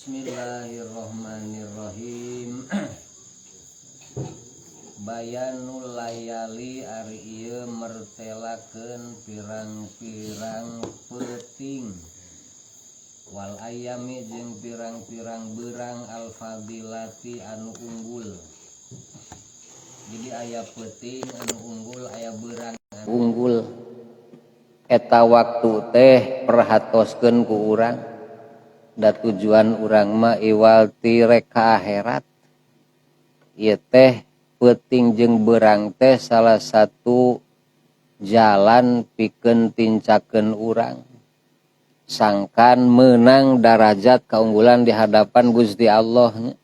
Bismillahirrahmanirrahim. Bayanul layali ari ieu mertelakeun pirang-pirang peuting wal ayami jeung pirang-pirang beurang al-fadilati anu unggul. Jadi aya peuting anu unggul, aya beurang anu unggul. Eta waktu teh perhatoskeun ku urang. Da tujuan urang mah iwal ti rek ka akhirat. Ieu teh peuting jeung beurang teh salah satu jalan pikeun tincakeun urang. Sangkan meunang darajat keunggulan di hadapan Gusti Allah nya.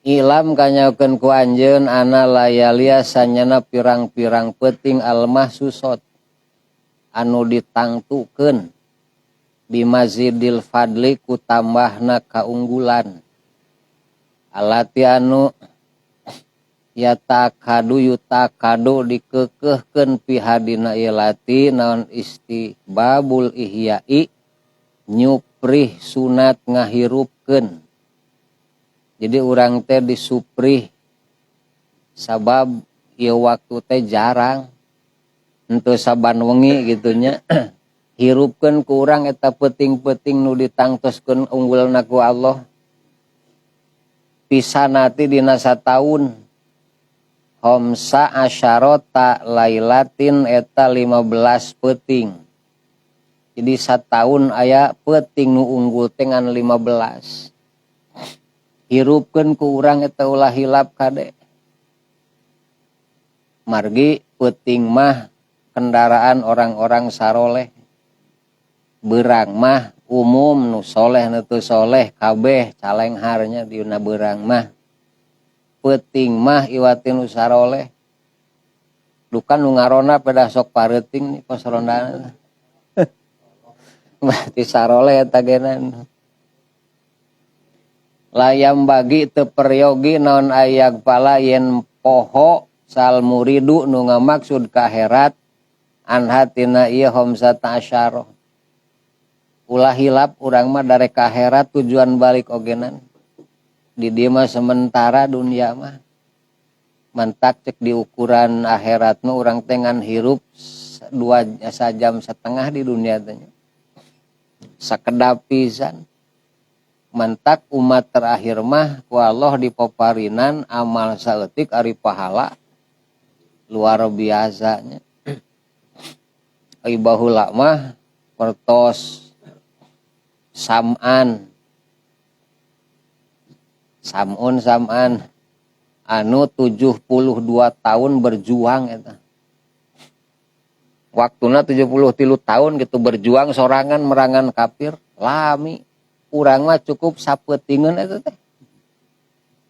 Ilam kanyakeun ku anjeun ana layalia sanyana pirang-pirang peuting almahsusot anu ditangtukeun bimazidil fadli ku tambahna kaunggulan alati anu yatakadu yutakadu dikekehkeun pihadina ieu lati naon istibabul ihya'i nyuprih sunat ngahirupkeun. Jadi urang teh disuprih sabab ieu waktu teh jarang henteu saban wengi gitu nya. Hirupkeun ku urang eta peuting-peuting nu ditangtoskeun unggulna ku Allah. Pisanati dina sataun khamsa asyarata lailatin eta 15 peuting. Jadi sataun aya peuting nu unggul teh ngan 15. Hirupkeun ku urang eta ulah hilap kade. Margi peuting mah kendaraan orang-orang saroleh. Beurang mah umum nu soleh nu teu soleh kabeh calengharnya dina beurang mah. Peuting mah iwati nu saroleh. Dukan nu ngarona pada sok pareuting nih pos rondana. Berarti saroleh eta genan. Layam bagi teu peryogi naon ayag pala yen poho sal muridu nu ngamaksud ka akhirat anha tina ieu khamsata asyara. Ulah hilap urang mah darek ka akhirat tujuan balik ogenan. Di dieu mah sementara dunia mah. Mantak cek di ukuran akhirat mah urang teh ngan hirup dua sajam setengah di dunia teh nya. Sakedap pisan. Mantak umat terakhir mah ku Allah dipoparinan amal saeutik ari pahala luar biasanya. Ai baheula mah pertos sam'an samun sam'an anu 72 tahun berjuang eta. Waktuna 73 tahun gitu berjuang sorangan merangan kafir lami. Urang mah cukup sapeutingeun eta teh.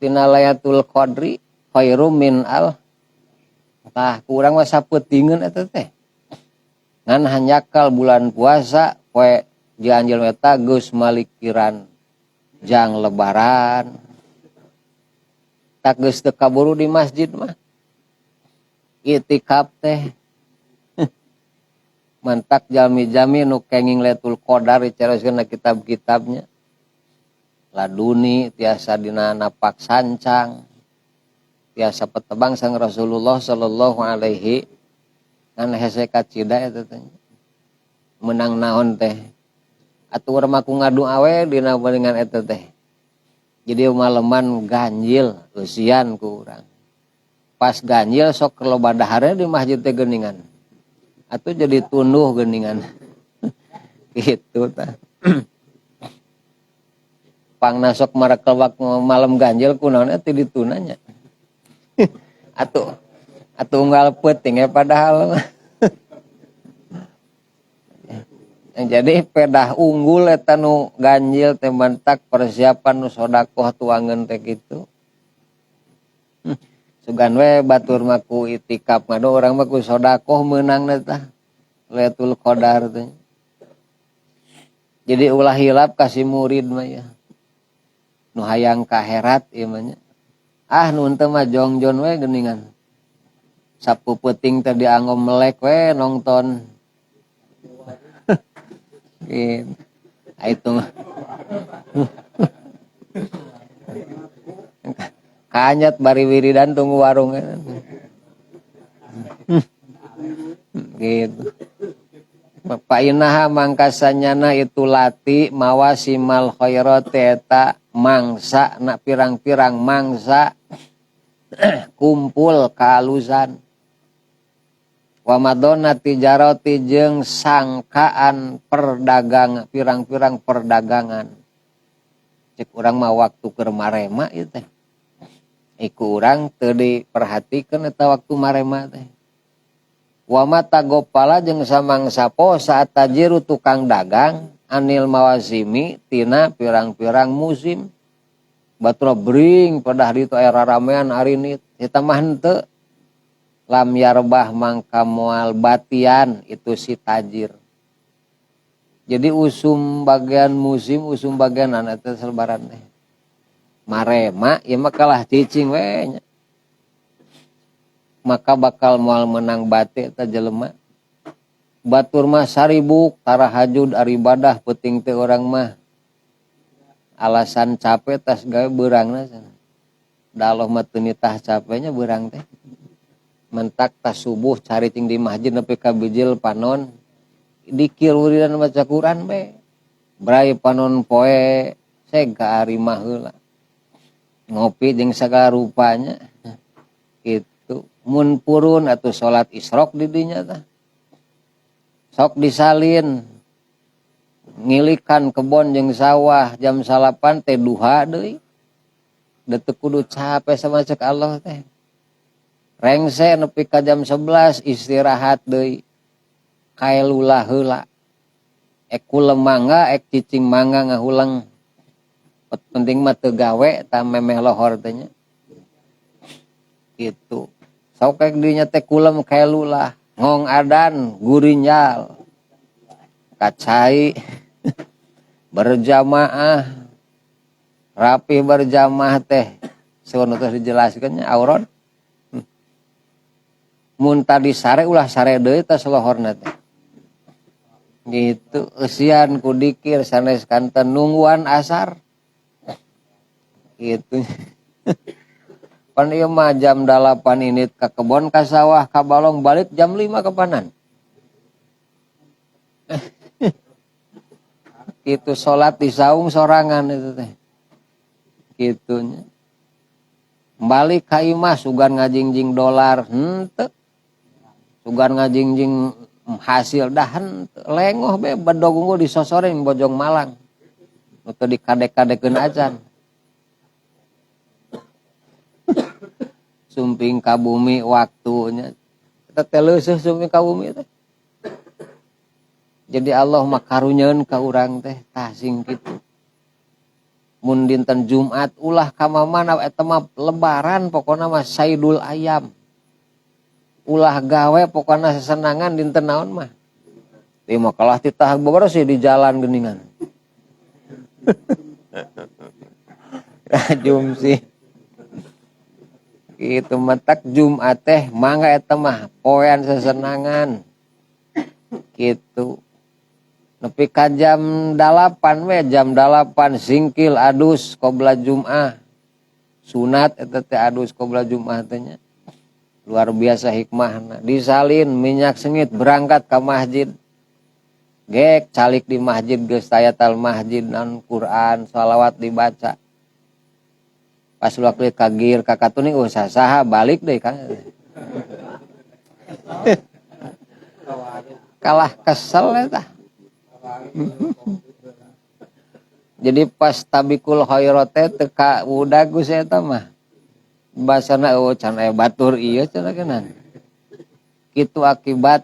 Tina Lailatul Qadri khairum min al. Tah ku urang mah sapeutingeun eta teh. Ngan hanjakal bulan puasa poe dianjil eta geus malikiran jang lebaran. Tak geus teu kaburu di masjid mah. Itikaf teh. Mantak jalmi-jami nu kenging Lailatul Qadar dicaroskeun na kitab-kitabnya. Laduni tiasa dina napak sancang. Tiasa petebang sang Rasulullah sallallahu alaihi ngan hese kacida eta teh. Menang naon teh. Atuh urang mah ku ngadu awe dina palingan eta teh. Jadi maleman ganjil eusian ku urang. Pas ganjil sok loba dahareun di masjid teh geuningan. Atuh jadi tunduh geuningan. Gitu tah. Pangna sok marekel waktu malam ganjil kunaon eta ditunanya. Atuh atuh unggal peuting ya padahal mah. Jadi pedah unggul eta nu ganjil teh mantak persiapan nu sodakoh tuangeun teh kitu. Sugan we batur mah ku itikaf ngado urang mah ku sodakoh meunang teh Lailatul Qadar teh. Jadi ulah hilap ka si murid mah ya. Nu hayang ka akhirat ieu mah nya. Ah nu henteu mah jongjon we geuningan. Sapu peuting teh dianggo melek we nongton. Gitu. Itu kanyat bari wiridan tunggu warung gitu. Painaha mangkasanyana itu lati mawasimal khairat eta mangsa nak pirang-pirang mangsa kumpul kaalusan wa madonna tijarati jeung sangkaan perdagang pirang-pirang perdagangan. Cek urang mah waktu keur marema ieu teh. Iku urang teu diperhatikeun eta waktu marema teh. Wa mata gopala jeung samangsa poho saat tajiru tukang dagang anil mawasimi tina pirang-pirang musim. Batur bring pedah ditu aya raramean arinit eta mah henteu. Lam yarbah mangka moal batian itu si tajir. Jadi usum bagian musim, usum bagian anak eta selebaran teh. Marema ieu mah kalah cicing we nya. Maka bakal moal menang bate eta jelema. Batur mah saribuk tarahajud aribadah peuting teh urang mah. Alasan capek tas gawe beurangna cenah. Da Allah mah teu nitah capeknya beurang teh. Mentak tas subuh caricing di masjid nepi ka bijil panon. Dikir wiridan maca Quran be. Bray panon poe seg ka ari mah heula. Ngopi jeung sagala rupanya. Gitu. Mun purun atuh salat isyraq di dinya tah. Sok disalin. Ngilikan kebon jeung sawah jam 9 teh duha deui. Da teu kudu capek sama cek Allah teh. Rengse nepi ka jam 11 istirahat deui. Kaelulah heula. Ek kulem mangga, ek cicing mangga ngahuleng. Penting mah teu gawe tah memeh lohor teh nya. Gitu. Sok ek dinya teh kulem kaelulah, ngong adan gurinjal. Kacai berjamaah. Rapi berjamaah teh. Sauna teh dijelaskeun nya auron. Mun tadi sare ulah sare deui teh salohorna teh. Gitu, eusian ku dikir sanes kanten nungguan asar. Gitu. Pan ieu mah jam 8 ini ka kebon ka sawah ka balong balik jam 5 kapanan. Gitu salat di saung sorangan itu teh. Gitunya. Balik ka imah sugan ngajingjing dolar henteu. Sugan ngajingjing hasil dah henteu. Lengoh be bedog unggul disosorin bojong malang. Nu teu dikadek-kadekeun acan. Sumping ka bumi waktunya. Eta teh leuseih sumping ka bumi teh. Jadi Allah mah karunyeun ka urang teh tah sing kitu. Mun dinten Jumat ulah ka mamana eta mah lebaran pokona mah saidul ayam. Ulah gawe pokona sesenangan dinten naon mah. Ieu mah kalah titah bebersih di jalan geuningan. Jumsi. Kitu matak Jumat teh mangga eta mah poean sesenangan. Kitu. Nepi ka jam 8 we, jam 8 singkil adus qobla Jum'ah. Sunat eta teh adus qobla Jum'ah teh nya. Luar biasa hikmahna. Disalin minyak sengit berangkat ka masjid. Gek calik di masjid geus tayatal masjid non Quran, shalawat dibaca. Pas waktu kagir ka katuning saha balik deui Kang. Kalah kesel eta. Jadi pas tabikul khairat teh teu ka udag geus eta mah. Basana eueuh can aya batur ieu cenah geunan. Kitu akibat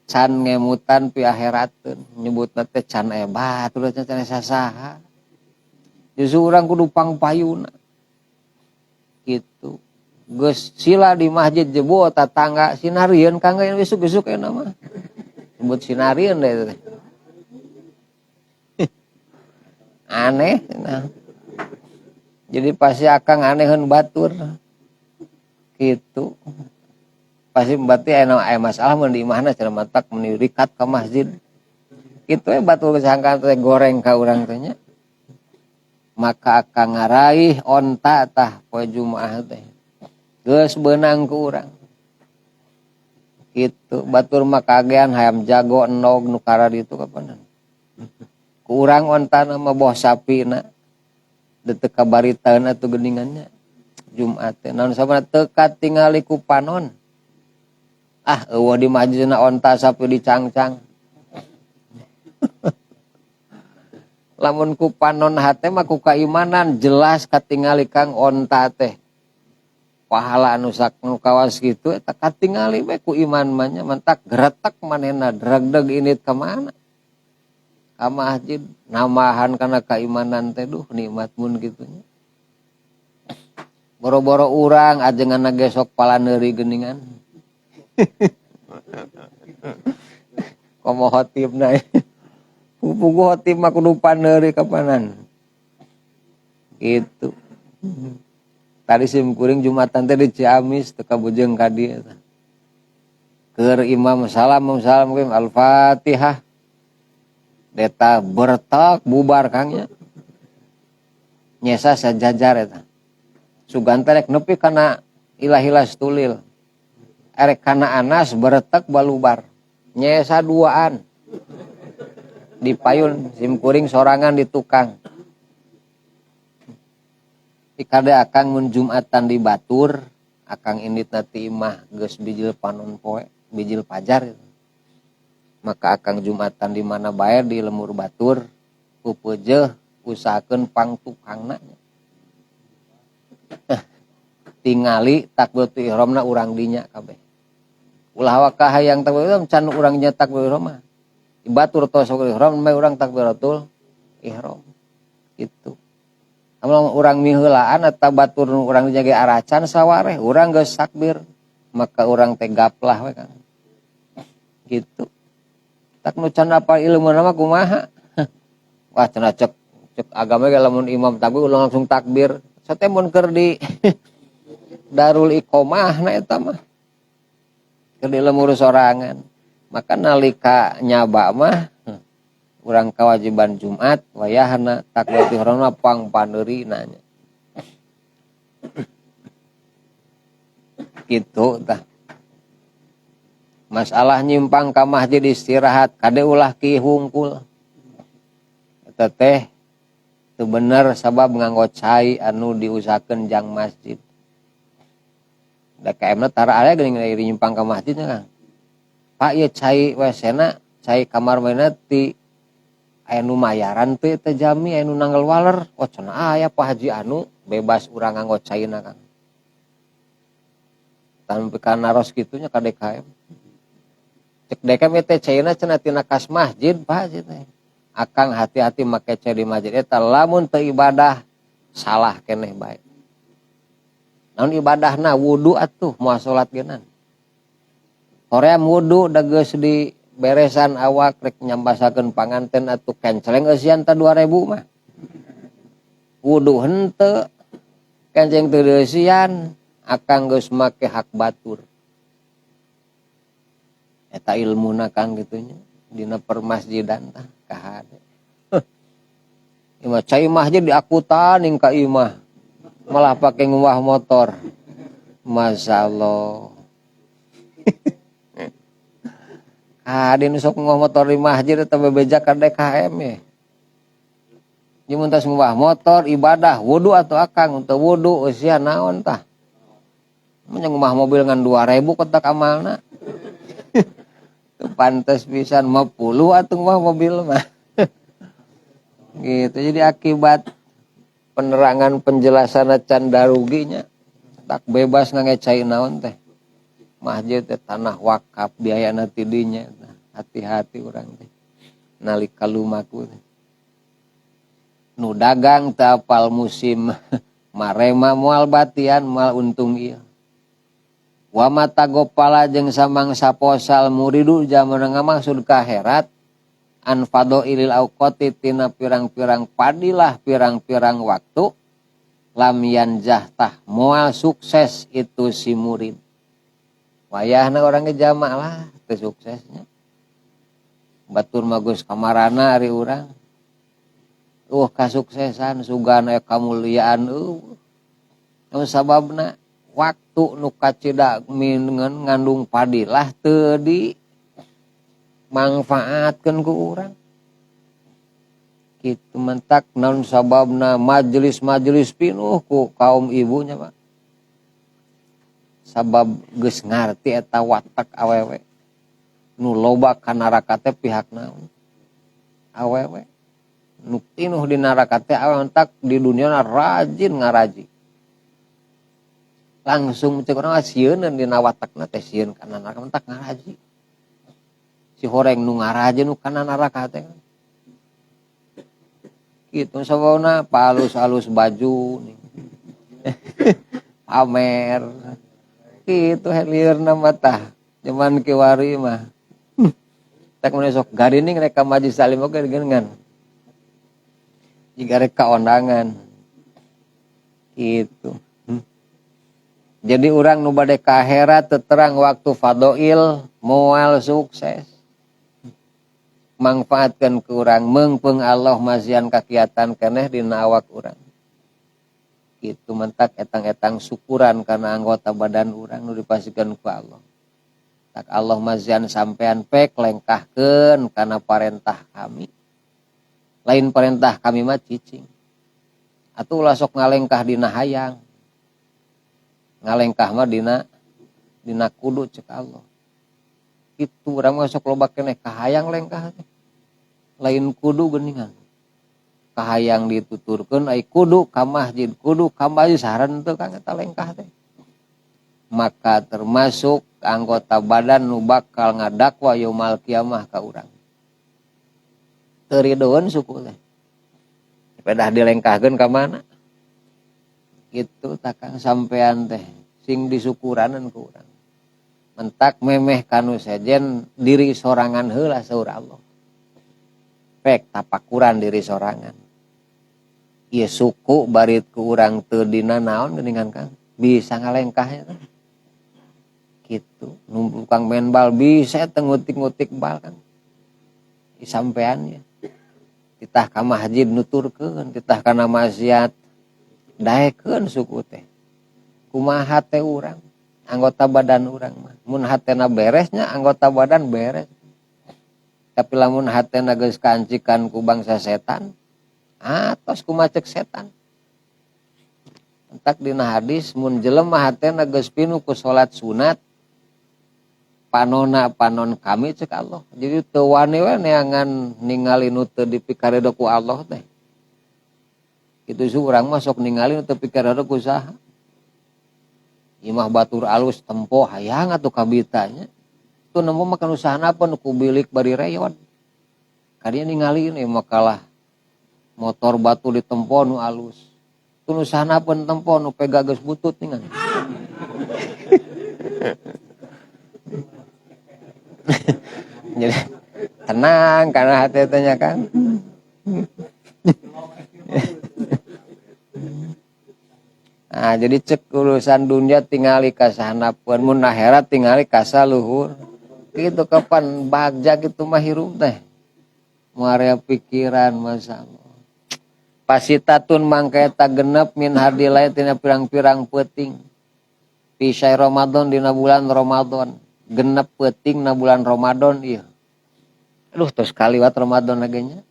can ngemutan pi akhirateun nyebutna teh can aya batur can aya sasaha. Justru urang kudu pangpayuna. Kitu. Geus sila di masjid jebol tatangga sinarieun kangge isuk-isuk eta mah. Sebut sinarieun deh itu teh. Aneh nah. Jadi pasti akang aneheun batur. Gitu. Pasti berarti aya masalah mun di imahna cenah matak mun rikat ka masjid. Kitu we batur sangka teh goreng ka urang teh nya. Maka akang ngaraih onta tah poe Jumaah teh. Geus beunang ku urang. Kitu batur mah kagean hayam jago endog nu kararitu kapanan. Ku urang ontana mah boh sapina. Teu kabaritaeun atuh geuningannya. Jumat teh naon sababna teu katingali ku panon. Ah eueuh di masjidna onta sapi dicangcang. Lamun ku panon hate mah ku kaimanan jelas katingali kang onta teh. Pahala anu sak nu kawas kitu eta katingali we ku iman mah nya mantak gretek manehna dregdeg init ka mana. Ka masjid nambahan kana kaimanan teh duh nikmat mun kitu nya. Boro-boro urang ajenganna ge sok palaneuri geuningan. Komo khotibna. Puguh khotib mah kudu paneuri kapanan. Gitu. Tadi sim kuring Jumatan teh di Ciamis teu kabujeng ka dieu teh. Keur imam salam salam kuring Al-Fatihah. Deta bertak bubar kang nya. Nyesa sajajar eta. Sugan teh rek nepi kana ilah-ilah tulil. Erek kana Anas beretek balubar. Nyesa duaan. Di payun sim kuring sorangan di tukang. Ikade akang mun Jumatan di Batur, akang inditna ti imah geus bijil panon poe, bijil pajar gitu. Maka akang Jumatan di mana bae di lemur Batur, pupeujeuh usahakeun pang tukangna. Tingali takbiratul ihramna urang dinya kabeh. Ulah waka hayang takbiratul ihram can urang nya takbiratul ihram mah. Batur tos takbiratul ihram mah urang takbiratul ihram. Gitu. Lamun urang miheulaan atawa batur nu urang dinya ge aracan sawareh, urang geus takbir, maka urang teh gaplah we kan. Gitu. Tak nu can apal ilmuna mah kumaha? Wah cenah cek agama ge lamun imam takbir ulah langsung takbir. Sate mun keur di Darul Iqamah na eta mah. Keur di lemur sorangan. Maka nalika nyaba mah urang kewajiban Jumat wayahna takbiratul ihram mah pang paneurina nya. Gitu tah. Masalah nyimpang ka masjid istirahat kade ulah ki hungkul. Eta teh teu bener sabab nganggo cai anu diusahakeun jang masjid. Da KM-na tara aya geuning iri nyimpang ka masjidnya Kang. Pak ieu cai WC-na, cai kamar manehna ti aya nu mayaran teu teh jami aya nu nanggal waler. Oh cenah aya Pak Haji anu bebas urang nganggo caina Kang. Tanpa naros kitunya ka DKM. Cek DKM teh caina cenah tina kas masjid Pak Haji teh. Akang hati-hati make cai di masjid eta lamun teu ibadah salah keneh bae. Naon ibadahna wudu atuh moal salat geunan. Hoream wudu da geus di beresan awak rek nyambasakeun panganten atuh kenceleng eusian ta 2000 mah. Wudu henteu kenceng teu dieusian akang geus make hak batur. Eta ilmuna Kang kitu nya dina permasjidan tah kahade. Imah cai masjid diakutan ning ka imah. Malah pake nguwah motor. Masya Allah. Kade nu sok nguwah motor di masjid eta bebeja ka DKM ye. Jeung mun tos nguwah motor ibadah wudu atuh akang teu wudu eusian naon tah. Mun nguwah mobil ngan 2000 kotak amalna. Teu pantes pisan 50 atuh nguwah mobil mah. Gitu jadi akibat penerangan penjelasan can daruginya tak bebas ngangecai naon teh. Masjid teh tanah wakaf biayana ti dinya. Hati-hati urang teh. Nalika lumaku teh. Nu dagang teu apal musim marema moal batian moal untung ieu. Wa mata gopala jeung samangsa posal muridu jaman ngamaksud ka akhirat an fadhailil auqati tina pirang-pirang padilah pirang-pirang waktu lam yanjah tah moal sukses itu si murid. Wayahna orangnya jamak lah teu suksesnya. Batur mah geus kamarana ari urang. Kasuksesan sugan aya kamuliaan eueuh. Nu sababna waktu nu kacida ngandung padilah teu di mangfaatkeun ku urang. Kitu mentak naon sababna majelis-majelis pinuh ku kaum ibunya Pak. Sabab geus ngarti eta watak awewe. Nu loba ka neraka teh pihak naon? Awewe. Nu pinuh di neraka teh awewe mentak di dunia rajin ngaraji. Langsung cek urang sieun dina watakna teh sieun kana neraka mentak ngaraji. Si horeng nu ngaraji nu kana neraka teh. Kitu sababna palus-alus baju nih. Pamer. Kitu helieurna mah tah zaman kiwari mah. Tak mun sok garining rek ka majelis taklim oge geuningan. Jiga rek ka ondangan. Kitu. Jadi urang nu bade ka akhirat terang waktu fadail moal sukses. Mangfaatkeun ku urang meungpeung Allah masihan kakiatan keneh dina awak urang. Kitu mentak etang-etang syukuran kana anggota badan urang nu dipasihkeun ku Allah. Tak Allah masihan sampean pek lengkahkeun kana parentah kami. Lain parentah kami mah cicing. Atuh ulah sok ngalengkah dina hayang. Ngalengkah mah dina kudu cek Allah. Kitu urang mah sok loba keneh kahayang lengkah teh. Lain kudu geuningan. Kahayang dituturkeun ai kudu ka masjid, kudu ka masjid saran teu Kang eta lengkah teh. Maka termasuk anggota badan nu bakal ngadakwa yaumal kiamah ka urang. Teu ridoeun suku teh. Pedah dilengkahkeun ka mana? Kitu tah Kang sampean teh sing disukuranan ku urang. Mentak memeh kanu sejen diri sorangan heula saur Allah. Pek tapakuran diri sorangan. Ieu suku barit ku urang teu dina naon geuningan Kang? Bisa ngalengkah eta. Kitu nu tukang main bal bisa eta ngutik-ngutik bal kan. Sampean ya. Titah ka masjid nuturkeun, titah kana maksiat daekeun suku teh. Kumaha teh urang? Anggota badan urang mah. Mun hatena beresnya anggota badan beres. Tapi lamun hatena geus kancikan ku bangsa setan, atos kumaha cek setan. Entak dina hadis mun jelema hatena geus pinuh ku salat sunat, panona panon kami cek Allah. Jadi teu wani we neangan ningali nu teu dipikaredo ku Allah teh. Kitu su urang mah sok ningali nu teu pikaredo ku saha. Imah batur alus tempo hayang atuh kabitanya. Tu nemu mah kana usahana pun ku bilik bari reyon. Kadinya ningali ini makalah motor batu di tempo nu alus. Tu nu usahana pun tempo nu pega geus butut ningan. Jadi tenang karena hati tanya kan. Nah, jadi cek urusan dunia tingali kasahanapeun, mun akhirat tingali kasaluhur. Gitu kapan bagja gitu mah hirup teh. Muarea pikiran masalah. Pasitatun mangka eta genep min hadilai tina pirang-pirang peuting. Fi syahr Ramadan dina bulan Ramadan. Genep peuting na bulan Ramadan ieu. Aduh tos kaliwat Ramadan lagi nya.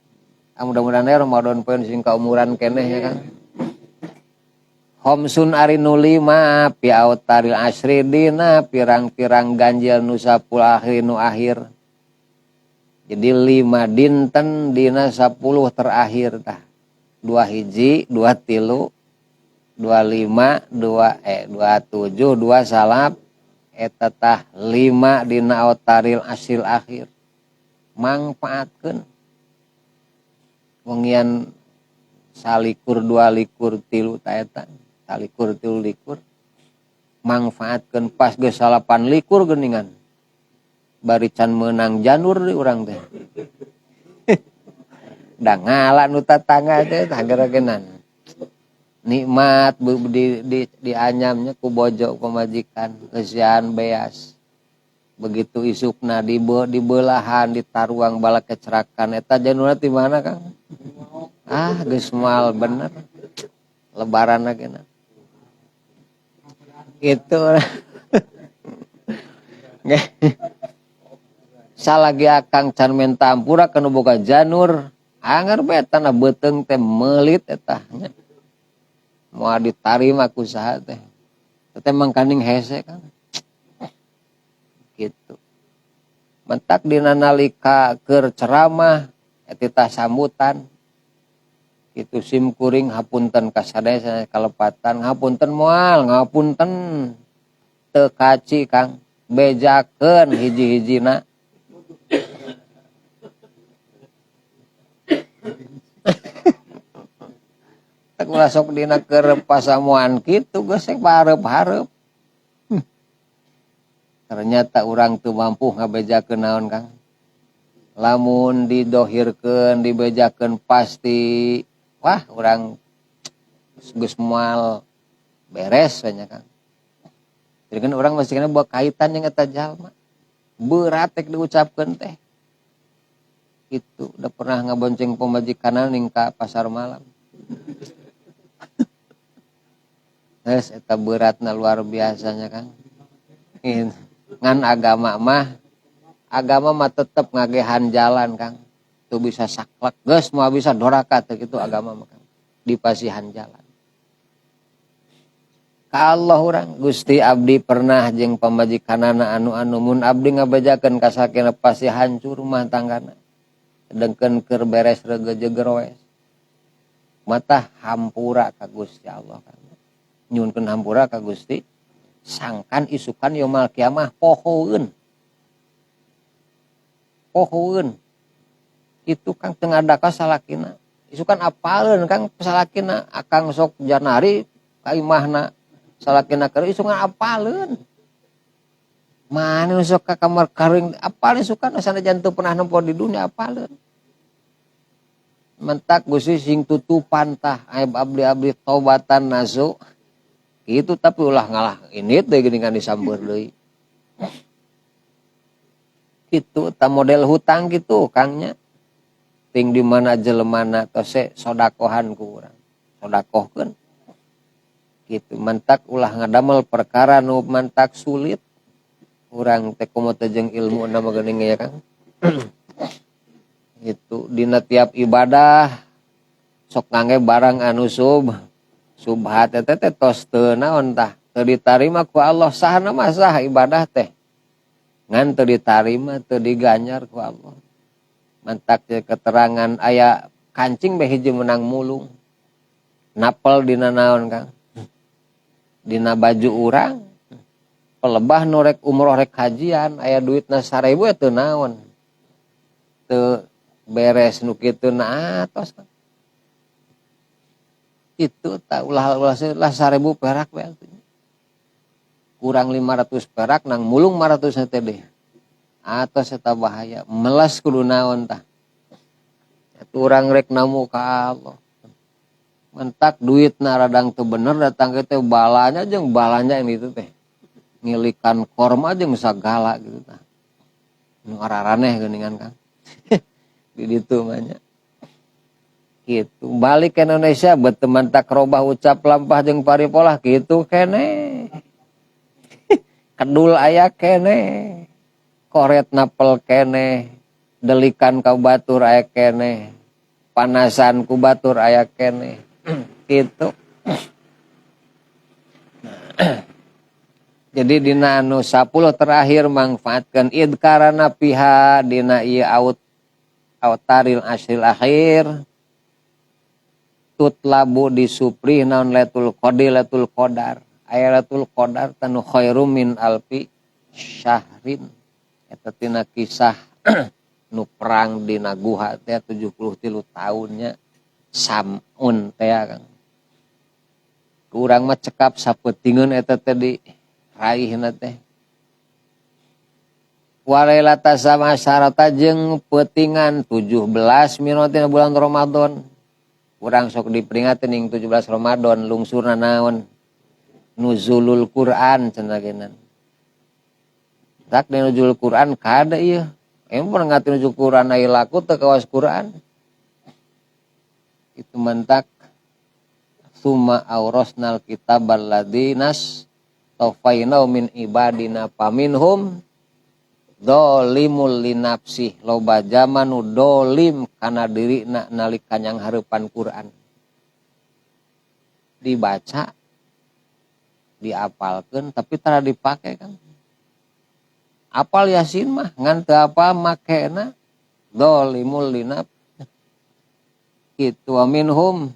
Ah, mudah-mudahan ya Ramadan poe sing kaumuran keneh ya kan. Homsun ari nu lima pi autaril asri dina pirang-pirang ganjil nu sapuluh akhir nu akhir. Jadi 5 dinten dina 10 terakhir tah. 2 hiji, 2 tilu, 2 lima, 2 7, 2 salap eta tah 5 dina autaril asril akhir. Mangfaatkeun. Wengian salikur dua likur tilu ta eta. Salikur tilu likur mangfaatkeun pas geus salapan likur geuningan bari can meunang janur di urang teh. Da ngala nu tatangga teh tanggeregenan. Nikmat di anyamnya ku bojo pamajikan leusian beas. Begitu isukna dibelahan ditaruang balak kecerakan eta janurna ti mana Kang? Ah geus moal bener. Lebaran lagi na. Itu. Salagi akang can menta ampura kanu boga janur, anggar bae tanah beuteung teh meulit eta nya. Moal ditarima ku saha teh. Teh mangkaning hese Kang. Gitu. Mentak dina nalika keur ceramah eta sambutan. Itu sim kuring hapunten kasadaya kalepatan hapunten moal ngapunten teu kaci Kang bejakeun hiji-hijina. Tak ulah sok dina keur pasamuan kitu geus hareup-hareup. Ternyata urang teu mampu ngabejakeun naon Kang. Lamun didohirkeun dibejakeun pasti wah urang geus moal beres nya Kang. Jadi kan urang masih kena buat kaitan yang eta jalma. Berat tek diucapkeun teh. Itu udah pernah ngabonceng pamajikanna ning ka pasar malam. Geus eta beratna luar biasanya Kang. Ngan agama mah tetep ngagehan jalan Kang. Tuh bisa saklek geus moal bisa doraka teh kitu agama mah Kang. Dipasihan jalan. Ka Allah urang Gusti abdi pernah jeung pamajikanana anu-anu mun abdi ngabejakeun ka sakina pasti hancur rumah tanggana. Sedengkeun keur beres regejegeroes. Mata hampura ka Gusti Allah Kang. Nyuhunkeun hampura ka Gusti sangkan isukan yaumul kiamah pohoeun. Pohoeun. Itu Kang teu ngadaka salakina. Isukan apaleun Kang salakina akang sok janari ka imahna. Salakina keur isukan apaleun. Mana sok ka kamar karing apaleun isukan sanajan teu pernah nempo di dunia apaleun. Mentak Gusti sing tutupan tah aib abdi-abdi tobatan nasu. Gitu tapi ulah ngalah ini teh geuningan disambeur deui. Gitu ta model hutang gitu Kangnya. Ting di mana jelemana tose sodakohan ku urang. Sodakohkeun. Gitu mentak ulah ngadamel perkara nu mentak sulit. Urang teh komo teh jeung ilmu na mah geuning ya Kang. Gitu dina tiap ibadah sok ngangge barang anu subhat teh teh tos teu naon tah teu ditarima ku Allah sahna mah sah ibadah teh ngan teu ditarima teu diganjar ku Allah. Mantak keterangan aya kancing bae hiji menang mulung napel dina naon Kang dina baju urang pelebah nu rek umroh rek hajian aya duitna 1000 teu naon teu beres nu kitu na atos Kang. Itu tak ulah-ulah lah 1000 perak we atuh. Kurang 500 perak nang mulung 500 teh deh. Atos eta bahaya melas kudu naon tah. Eta urang rek namu ka Allah. Mentak duitna radang teu bener datang ke teh balanya jeung balanya yang itu teh. Ngilikan korma jeung sagala gitu tah. Nu araraneh geuningan Kang. Di ditu mah nya. Gitu balik ke Indonesia beteman tak robah ucap lampah jeung paripolah gitu kene. Kedul aya kene. Koret napel kene, delikan ka batur aya kene, panasan ku batur aya kene. Gitu. Jadi dina anu 10 terakhir mangfaatkeun idkarana piha dina ieu autaril asril akhir tutlabu disupri naon lailatul qadar lailatul qadar aya lailatul qadar tanu khairum min alfi syahrin eta tina kisah nu perang dina guha teh 73 tahunnya samun teh Kang. Kurang mah cekap sapeutingeun eta teh di raihna teh. Walailata sama syarata jeung peutingan 17 minotina bulan Ramadan. Urang sok diperingatin ning 17 Ramadan lungsurna naon? Nuzulul Quran cenah geunan. Tak dina nuzul Quran kada ieu. Emang pernah ngati nuzul Quran aya laku teu kawas Quran. Itu mentak summa aurasnal kitabal ladinas tafainau min ibadina paminhum dolimul linafsih loba zaman nu dolim kana dirina nalika nyanghareupan Quran. Dibaca, diapalkeun tapi tara dipake kan. Apal Yasin mah ngan teu apal makena dolimul linafsih. Itu minhum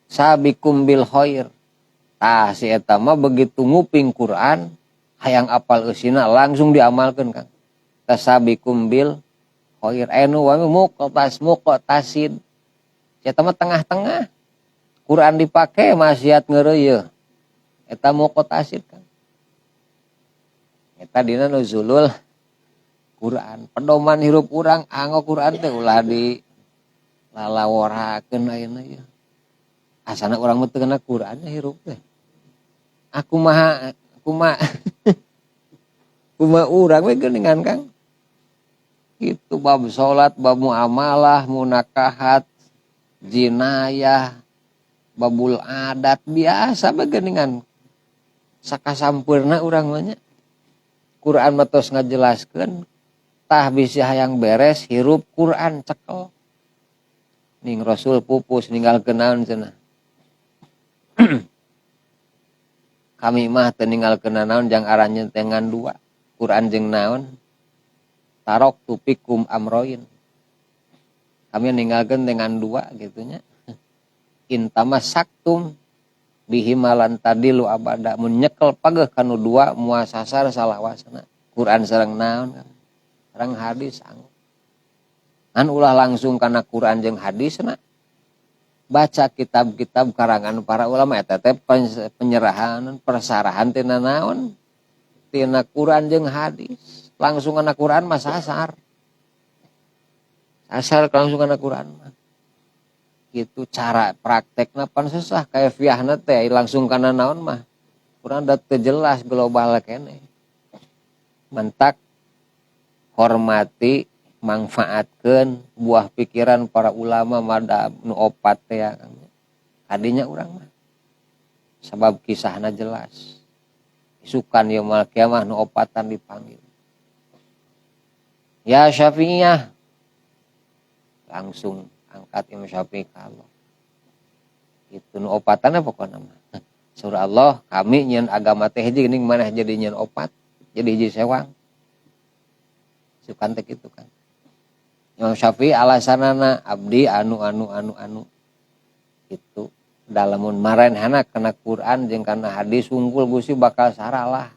sabikum bil khair. Tah si eta mah begitu nguping Quran hayang apal eusina langsung diamalkeun Kang. Tasabikum bil khair. Anu wa muqtas muqtasid. Si eta mah tengah-tengah. Quran dipake maksiat ngeureuyeuh. Eta muqtasid Kang. Eta dina nuzulul Quran. Pedoman hirup urang anggo Quran teh ulah di lalaworakeun ayeuna ieu. Asana urang mah teu kena Quran hirup teh. Aku mah kumaha kumaha urang we geuningan Kang. Kitu bab salat, bab muamalah, munakahat, jinayah, babul adat biasa we geuningan. Sakasampurna urang mah nya. Quran mah tos ngajelaskeun tah bisi hayang beres hirup Quran cekel. Ning Rasul pupus ninggalkeun naon cenah. Kami mah teu ninggalkeun naon jang aranjeun teh ngan dua. Quran jeung naon? Tarok tupikum amroin. Kami ninggalkeun dengan dua gitunya. Intama saktum bihimalan tadilu abada mun nyekel pageuh kanu dua muasasar salawasna. Quran sareng naon kan? Sareng hadis anggo. Ngan ulah langsung kana Quran jeung hadisna. Baca kitab-kitab karangan para ulama eta teh penyerahan persarahan tina naon? Tina Quran jeung hadis. Langsung kana Quran mah sasar. Sasar langsung kana Quran mah. Gitu cara praktekna pan susah kaifiahna teh langsung kana naon mah. Quran da teu jelas global keneh. Mentak hormati mangfaatkeun buah pikiran para ulama mada nu opat teh ya Kang. Kadinya urang mah. Sabab kisahna jelas. Isukan yaumul kiamah nu opatan dipanggil. Ya Syafi'iyah. Langsung angkat Imam Syafi'i kalau. Itu nu opatanna pokona mah. Surah Allah kami nyeun agama teh hiji geuning maneh jadi nyeun opat, jadi hiji sewang. Sukan teh kitu kan. Imam Syafi'i alasanana abdi anu anu anu anu itu dalamun marenhana kana Quran jeung kana hadis unggul Gusti bakal saralah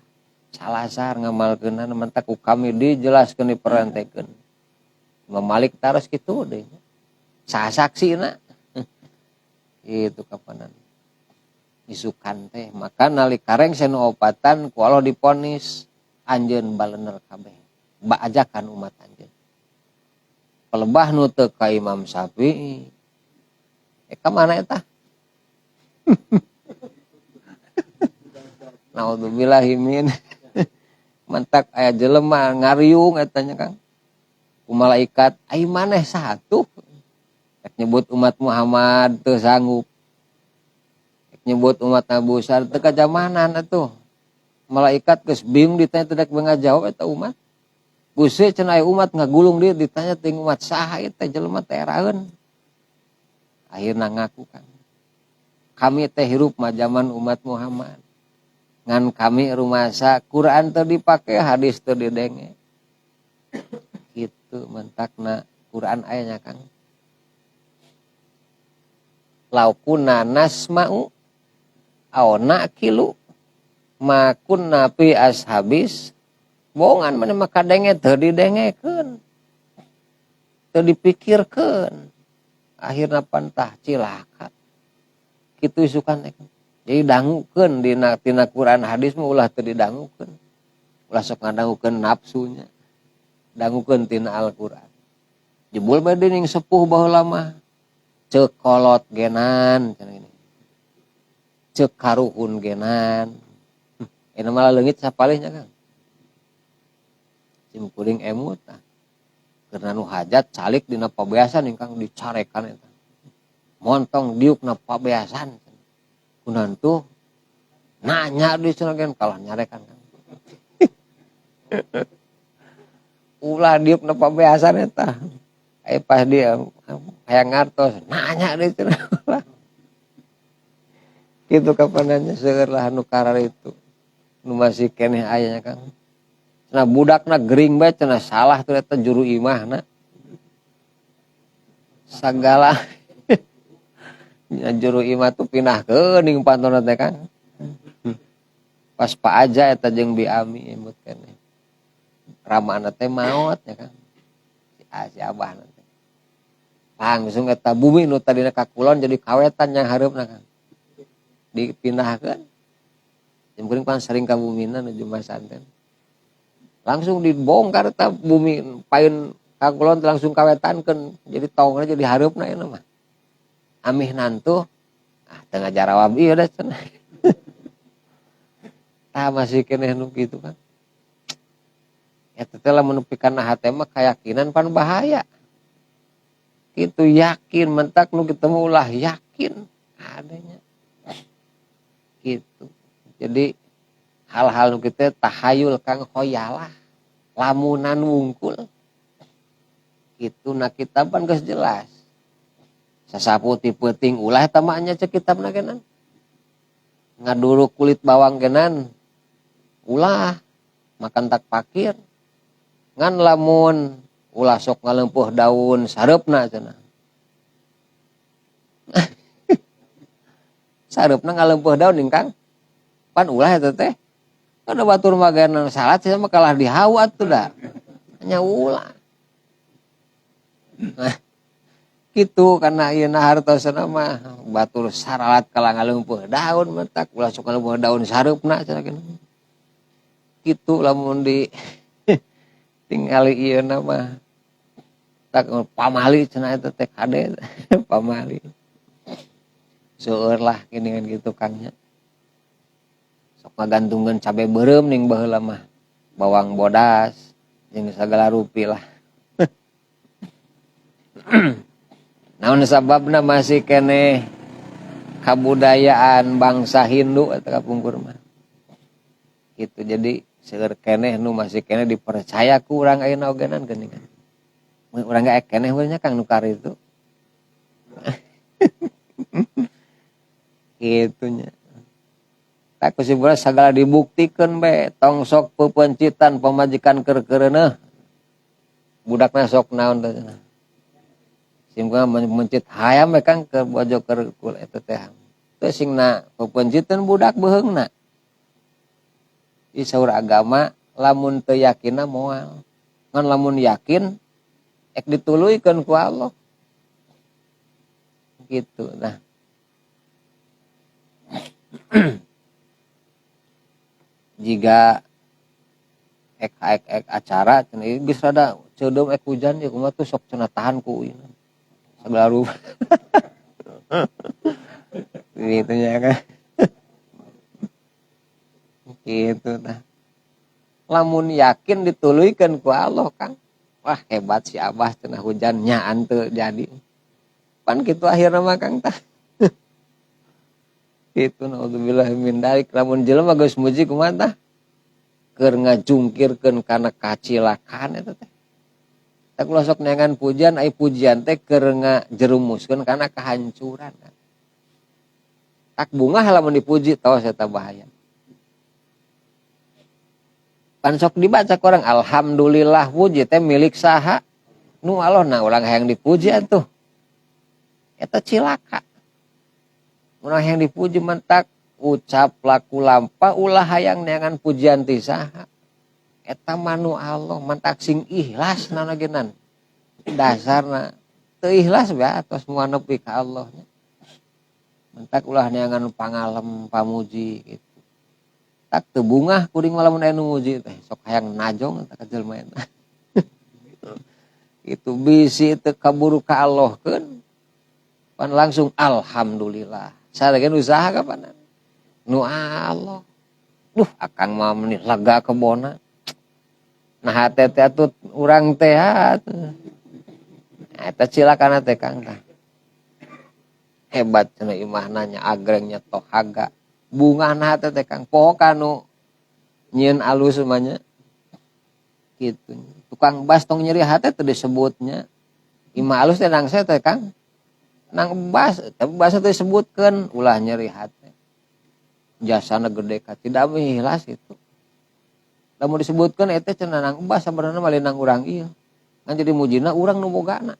salasar ngamalkeunana mentak ku kami dijelaskeun diperentekeun. Imam Malik taros kitu deui. Sasaksina itu kapanan isukan teh maka nalika rengse nu opatan ku Allah diponis anjeun balener kabeh baajakan umat anjeun. Pelebah nu teu ka Imam Syafi'i. Ka mana eta? Naudzubillahi min. Mantak aya jelema ngariung eta nya Kang. Ku malaikat ai maneh satu. Rek nyebut umat Muhammad teu sanggup. Rek nyebut umat Nabi Musa teu kajamanan atuh. Malaikat geus bingung ditanya teu dek ngajawab eta umat. Gusti cenah aya umat ngagulung dia ditanya ting umat saha ieu teh jelema teh eraeun. Akhirna ngaku kan. Kami teh hirup mah zaman umat Muhammad. Ngan kami rumasa Quran teu dipake, hadis teu didenge. Kitu mentakna Quran aya nya Kang. Lau kunna nasma'u aw naqilu ma kunna fi ashabis. Bohongan mana mah kadenge teu didengekeun. Teu dipikirkeun. Akhirna pantah cilaka. Kitu isukan teh. Jadi dangukeun dina tina Quran hadis mah ulah teu didangukeun. Ulah sok ngadangukeun nafsunya. Dangukeun tina Al-Qur'an. Jebul bae dening sepuh baheula mah. Ceuk kolot genan cenah ini. Ceuk karuhun genan. Ini malah leungit sapalihnya Kang. Sim kuring emut tah. Karena nu hajat calik dina pabeasan ingkang dicarekan eta. Montong diukna pabeasan. Kunan tuh nanya di cenah gen kalah nyarekan Kang. Ulah diukna pabeasan eta. Aya pas dia hayang ngartos nanya di cenah. Kitu kapananya seueur lah nu karar itu. Nu masih keneh aya nya Kang. Nah budakna gering bae cenah salah tuh eta juru imahna. Sagala nya juru imah tuh pinahkeun ning pantona teh Kang. Pas Pak Aja eta jeung Bi Ami emut keneh. Ramana teh maot nya Kang. Si abahna teh. Langsung eta bumi nu tadina ka kulon jadi kawetan yang hareupna Kang. Dipindahkeun. Jeung kuring pan sering ka bumina nuju masanten. Langsung dibongkar eta bumi paeun ka kulon langsung kawetankeun jadi tongna jadi hareupna eta mah. Amih nantuh ah teu ngajarawab ieu da cenah. Tah masih keneh nu kitu kan. Eta teh lamun nepi kana hate mah kayakinan pan bahaya. Kitu yakin mentak nu kitu mah ulah yakin adanya. Gitu. Jadi hal-hal nu kitu tahayul kang khoyalah lamunan wungkul. Kitu na kitab pan geus jelas. Sasapu ti peuting ulah eta mah nya ceuk kitabna genan. Ngaduruk kulit bawang genan ulah makan tak pakir. Ngan lamun ulah sok ngalempuh daun sareupna cenah. Sareupna ngalempuh daun ingkang pan ulah eta teh. Kada batur magaenan salat sia mah kalah dihawu atuh da. Nya ulah. Nah, kitu kana ieu na hartosna mah batur saralat kalah ngalempuh daun mentak ulah sok ngalempuh daun sareupna cenah kitu. Kitu lamun di tingali ieu na mah tak pamali cenah eta teh kade pamali. Seueur lah geuningan kitu Kang nya. Sok ngagantungkeun cabe beureum ning baheula mah. Bawang bodas jeung sagala rupi lah. Naon sababna masih keneh kabudayaan bangsa Hindu eta kapungkur mah. Gitu jadi seueur keneh nu masih keneh dipercaya ku urang ayeuna ogenan geuningan. Mun urang ge keneh we nya Kang nu karitu. Kitu nya. Tak kesimpulan sagala dibuktikeun bae tong sok peupencitan pamajikan keur keureuneuh. Budakna sok naon teh cenah. Simkuring mencit hayam we Kang ke bojo keur kul eta teh. Teu singna peupenciteun budak beuheungna. Di saur agama lamun teu yakinna moal. Ngan lamun yakin ek dituluykeun ku Allah. Gitu nah. Jika ek ek ek acara cenah ieu geus rada ceudeum ek hujan ieu kumaha tuh sok cenah tahan ku ieu. Sagala rupa. Gitu nya kan. Gitu tah. Lamun yakin dituluykeun ku Allah Kang. Wah hebat si Abah cenah hujan nyaan teu jadi. Pan kitu akhirna mah Kang tah. Itu naudzubillah min dzalik lamun jelema geus muji kumaha tah? Keur ngajungkirkeun kana kacilakaan eta teh. Tak ulah sok neangan pujian, ai pujian teh keur ngajerumuskeun kana kehancuran. Tak bungah lamun dipuji taos eta bahaya. Pan sok dibaca ku urang alhamdulillah puji teh milik saha? Nu Allah na urang hayang dipuji atuh. Eta cilaka. Urang hayang dipuji mentak ucap laku lampah ulah hayang neangan pujian ti saha. Eta mah nu Allah mentak sing ikhlas nanagenan. Dasarna teu ikhlas bae atos moal nepi ka Allah nya. Mentak ulah neangan pangalem pamuji gitu. Tak teu bungah kuring mah lamun aya nu muji teh sok hayang najong eta ka jelema eta. Itu bisi teu kaburu ka Allahkeun. Pan langsung alhamdulillah. Sareng usaha kapanan. Nu Allah. Duh akang mah meuni lega kebona. Nah hate teh atuh urang teh atuh. Eta cilakana teh Kang tah. Hebat cenah imahna nya agrengnya tohaga. Bungahna hate teh Kang poho kanu nyieun alus mah nya. Kitu. Tukang bas tong nyeri hate teh disebutnya. Imah alus teh nang teh Kang. Nang bas, tapi bas teh disebutkeun ulah nyeri hate. Jasana gede ka tidak ikhlas itu. Lamun disebutkeun eta cenah nang bas sabenerna mah nang urang ieu. Ngan jadi mujina urang nu bogana.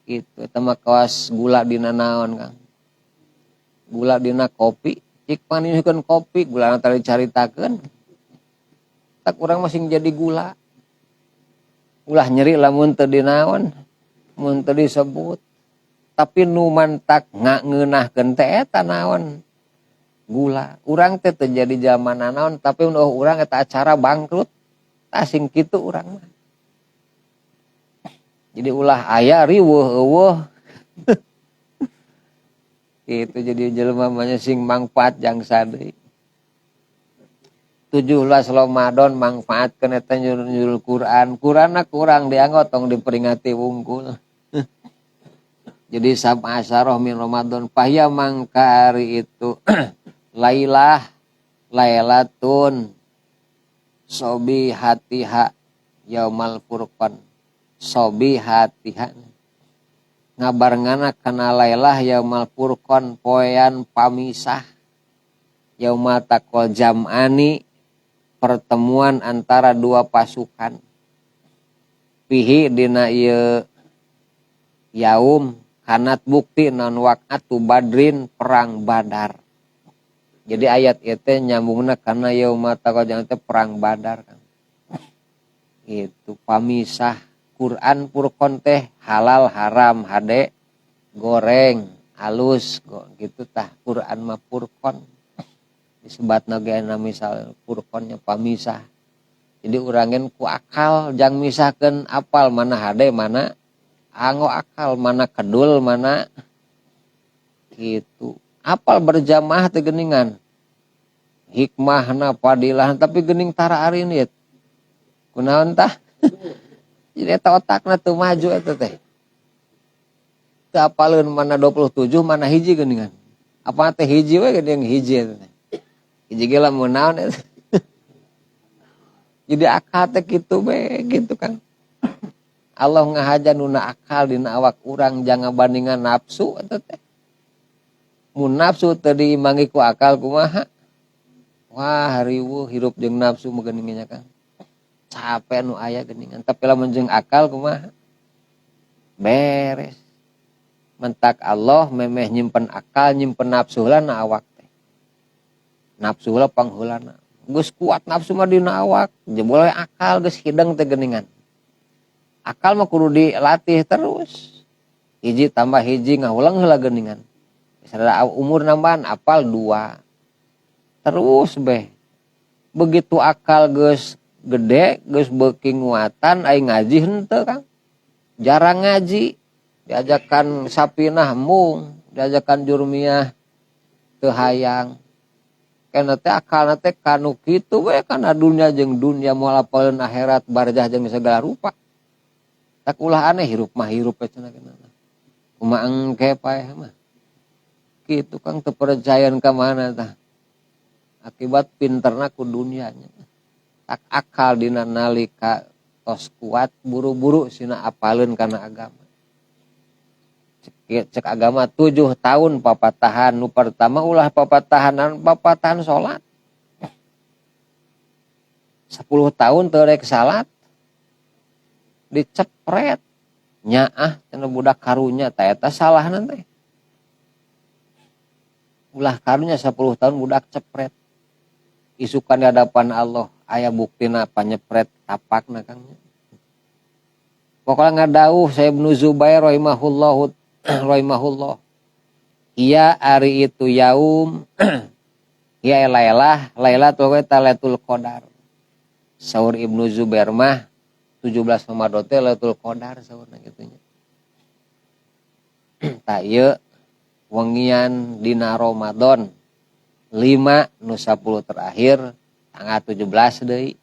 Gitu eta mah kawas gula dina naon Kang. Gula dina kopi, cik paniuhkeun kopi gulana tadi dicaritakeun. Tak urang masing jadi gula. Ulah nyeri lamun teu dinaon, mun teu disebut. Tapi nu mantak ngeunahkeun teh eta naon? Gula. Urang teh teu jadi zaman nanaon, tapi nu urang eta acara bangkrut. Tah sing kitu urang mah. Jadi ulah aya riweuh eueuh. Itu jadi jelema mah sing mangfaat jangsa deui. 17 Ramadan mangfaatkeun eta nyurul Quran. Quranna kurang dianggo tong diperingati wungkul. Jadi sab asyarah min Ramadan pahya mangka ari itu lailah lailatun sobihatiha yaumal furqan. Sobihatiha ngabarengana kana lailah yaumal furqan poean pamisah yauma taqal jam'ani pertemuan antara dua pasukan pihi dina ieu yaum kanat bukti non waqatu badrin perang Badar. Jadi ayat ieu teh nyambungna kana yauma taqal jam'ani teh perang Badar kan. Itu pamisah Quran Furqan teh halal haram hade goreng halus gitu tah Quran mah Furqan. Disebatna ge na misal Furqannya pamisah. Jadi urangin ku akal jang misahkeun apal mana hade mana anggo akal mana kedul mana gitu. Apal berjamaah teh geuningan. Hikmahna fadilah tapi geuning tara arinit. Kunaon tah? Jadi eta otakna teu maju eta teh. Teu apaleun mana 27 mana hiji geuningan. Apa teh hiji we geuning hiji eta teh. Hiji ge lamun naon eta. Jadi akal teh kitu we gitu kan. Allah ngahaja nuna akal dina awak urang jangan bandingan nafsu eta teh. Mun nafsu teu diimbangi ku akal kumaha? Wah riweuh hirup jeung nafsu mah geuning nya Kang. Capek nu aya geuningan tapi lamun jeung akal kumaha? Beres. Mentak Allah memeh nyimpen akal nyimpen nafsu heula na awak teh. Nafsu heula pangheulana. Geus kuat nafsu mah dina awak, jebol we akal geus hideng teh geuningan. Akal mah kudu dilatih terus. Hiji tambah hiji ngahulang heula geuningan. Misalnya umur nambahan apal 2. Terus beh. Begitu akal geus gede, geus beuki nguatan aing ngaji henteu Kang. Jarang ngaji. Diajakan sapinah mung, diajakan jurmiyah teu hayang. Kana teh akalna teh kanu kitu we kana dunya jeung dunya moal apaleun akhirat barzah jeung segala rupa. Tak ulah aneh hirup mah hirup we cenah geuna. Kumaha engke paeh mah. Kitu Kang teu percayaan ka mana tah. Akibat pinterna ku dunianya. Tak akal dina nalika tos kuat buru-buru sina apaleun kana agama. Cek agama 7 tahun papatahan nu pertama ulah papatahanan papatahan salat. 10 tahun teu rek salat dicepret nyaah cenah budak karunya ta eta salahna teh. Ulah karunya 10 tahun budak cepret. Isukan di hadapan Allah aya buktina panyepret tapakna Kang. Pokoknya ngadauh saya Ibnu Zubair rahimahullahu rahimahullah. Iya ari itu yaum ya lailah lailatul Lailatul Qadar. Saur Ibnu Zubair mah 17 Ramadan teh Lailatul Qadar saurna kitu nya. Tah ieu wengian dina Ramadan 5 nu 10 terakhir tanggal 17 deui.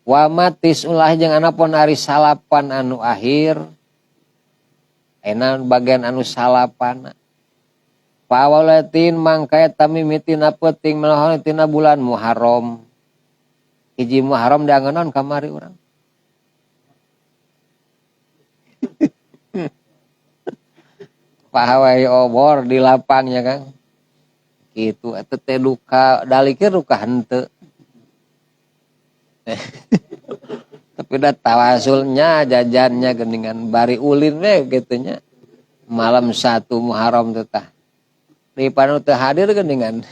Wa matis ulah jeung anapun ari salapan anu akhir enak bagian anu salapana. Pawalatin mangka eta mimitina peuting melahon tina bulan Muharram. Hiji Muharram diangeun kamari urang. Pahawai obor di lapangnya Kang. Kitu eta teh duka dalikir duka henteu. Tapi dah tawasulnya jajannya geningan bari ulin we gitu nya. Malam 1 Muharram teh tah. Di panu teu hadir geningan.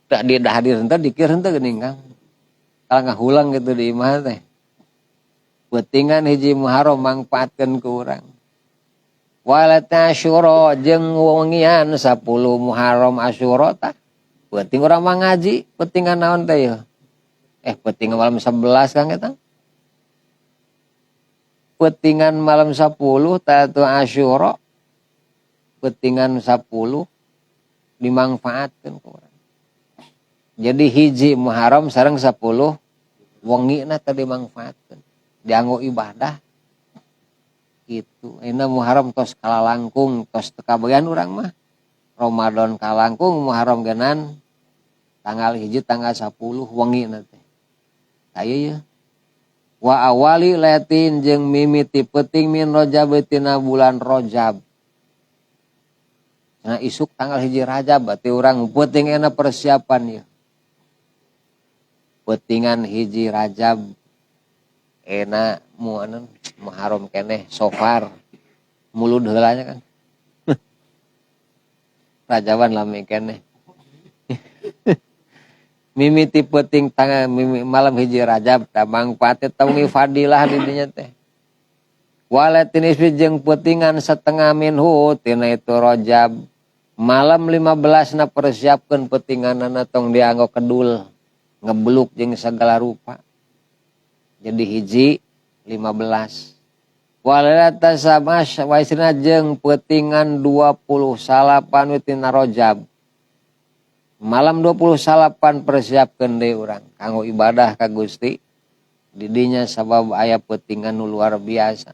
Tak dia dah hadir henteu dikir henteu geuning Kang. Kalau ngahulang gitu di imah teh. Peutingan hiji Muharram mangpaatkeun ku urang. Walata Asyura jeung wengian 10 Muharram Asyura tah. Peuting urang mah ngaji, peutingan naon teh yeuh? Peutingan malam 11 Kang eta. Peutingan malam 10 tah Asyura. Peutingan 10 dimangfaatkeun ku urang. Jadi hiji Muharram sareng 10 wengina teh dimangfaatkeun. Dianggo ibadah. Gitu. Ayeuna Muharram tos kalalangkung, tos teu kabayan urang mah. Ramadan kalangkung, Muharram genan tanggal 1 tanggal 10 wengina teh. Aya ye. Wa awali latin jeung mimiti peuting min Rajab tina bulan Rajab. Nah isuk tanggal 1 Rajab berarti urang peuting enak persiapan ya. Peutingan 1 Rajab enak muanan Muharram keneh sofar mulud heula nya kan. Rajaban lami keneh. Mimiti peuting tanggal mimi, malam 1 Rajab tah mangfaat teh wengi fadilah di dinya teh. Walatin ismi jeung peutingan setengah minhu tina itu Rajab. Malam 15 na persiapkeun peutinganana tong dianggo kedul ngebeluk jeung segala rupa. Jadi hiji 15. Walalata sama waisina jeung peutingan 29 tina Rajab. Malam 29 persiapkeun deui urang kanggo ibadah ka Gusti. Didinya sabab aya peutingan nu luar biasa.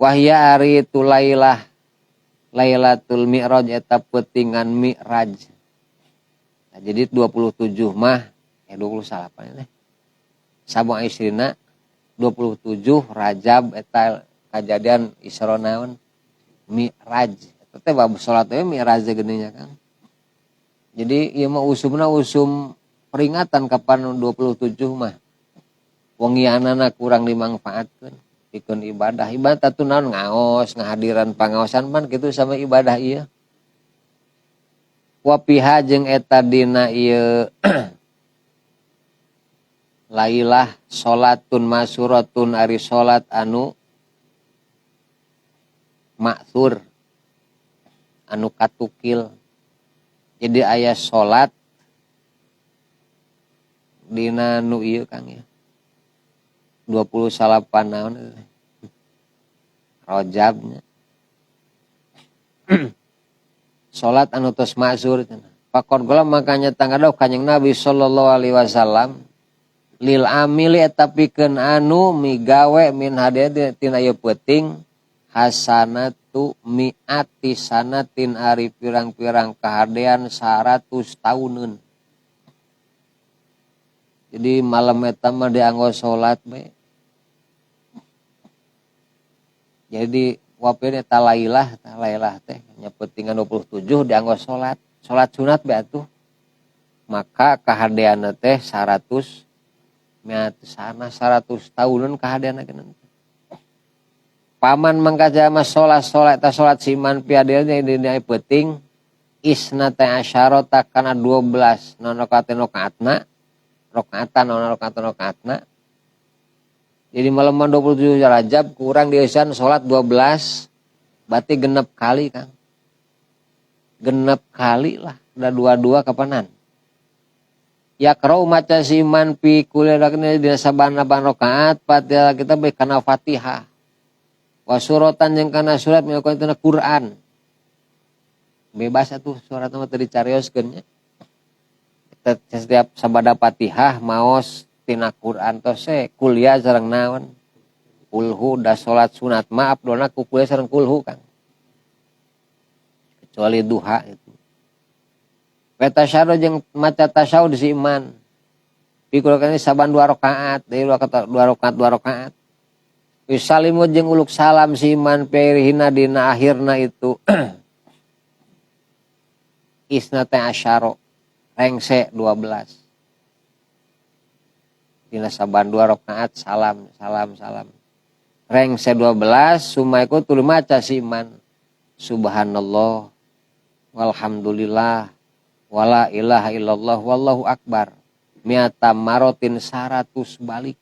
Wahya ari itu lailah Lailatul Mi'raj eta peutingan Mi'raj. Nah, jadi 27 mah 28 teh. Sabang istrina 27 Rajab eta kajadian Isra naon Mi'raj. Eta teh bab salat teh Mi'raj geuning nya kan. Jadi ieu mah usumna usum peringatan kapan 27 mah. Wengianana kurang dimangfaatkeun pikeun ibadah. Ibadah teh naon ngaos, ngahadiran pangaosan pan kitu sama ibadah ieu. Wa piha jeung eta dina ieu lailah salatun masuratun ari salat anu ma'thur anu katukil. Jadi aya salat dina nu ieu Kang ya. 29 naon teh. Rajabnya. Salat anu tos ma'thur cenah. Pakon kula makanya tanggadau Kanjeng Nabi sallallahu alaihi wasallam lil amili eta pikeun anu migawe min hadiah tina ieu peuting hasanatu mi'ati sanatin ari pirang-pirang kahadean 100 tauneun. Jadi malam eta mah dianggo salat we. Jadi wapene eta lailah, eta lailah teh nya peutingan 27 dianggo salat, salat sunat be atuh. Maka kahadeanna teh 100 mi'ati sana 100 tauneun kahadeanna geuneuh. Paman mangka jama salat-salat eta salat siman piadeuna dina peuting isnata asyarata kana 12 non rakaat rakaatna rakaatan non rakaat rakaatna. Jadi malam 27 Rajab kurang dieusan salat 12 berarti genep kali Kang. Genep kali lah udah dua-dua kapanan. Ya krau maca siman pi kuliah dina saban-saban rakaat Fatihah kita bae kana Fatihah. Wa suratan jeung kana surat misalkan tina Quran. Bebas atuh surat mah teu dicarioskeun nya. Setiap sabada Fatihah maos tina Quran tos kuliah sareng naon? Kulhu da salat sunat mah abdolna ku kuliah sareng kulhu Kang. Kecuali duha itu. Wa jeung maca tasyahud si iman. Pikul saban 2 rakaat, deui 2 rakaat 2 rakaat. Yusalimu jeung uluk salam si iman perihina dina akhirna itu. Isnata asyara rengse 12. Dina saban 2 rakaat salam salam salam. Rengse 12 sumaiku tuluy maca si iman. Subhanallah walhamdulillah wala ilaha illallah wallahu akbar. Miata marotin 100 balik.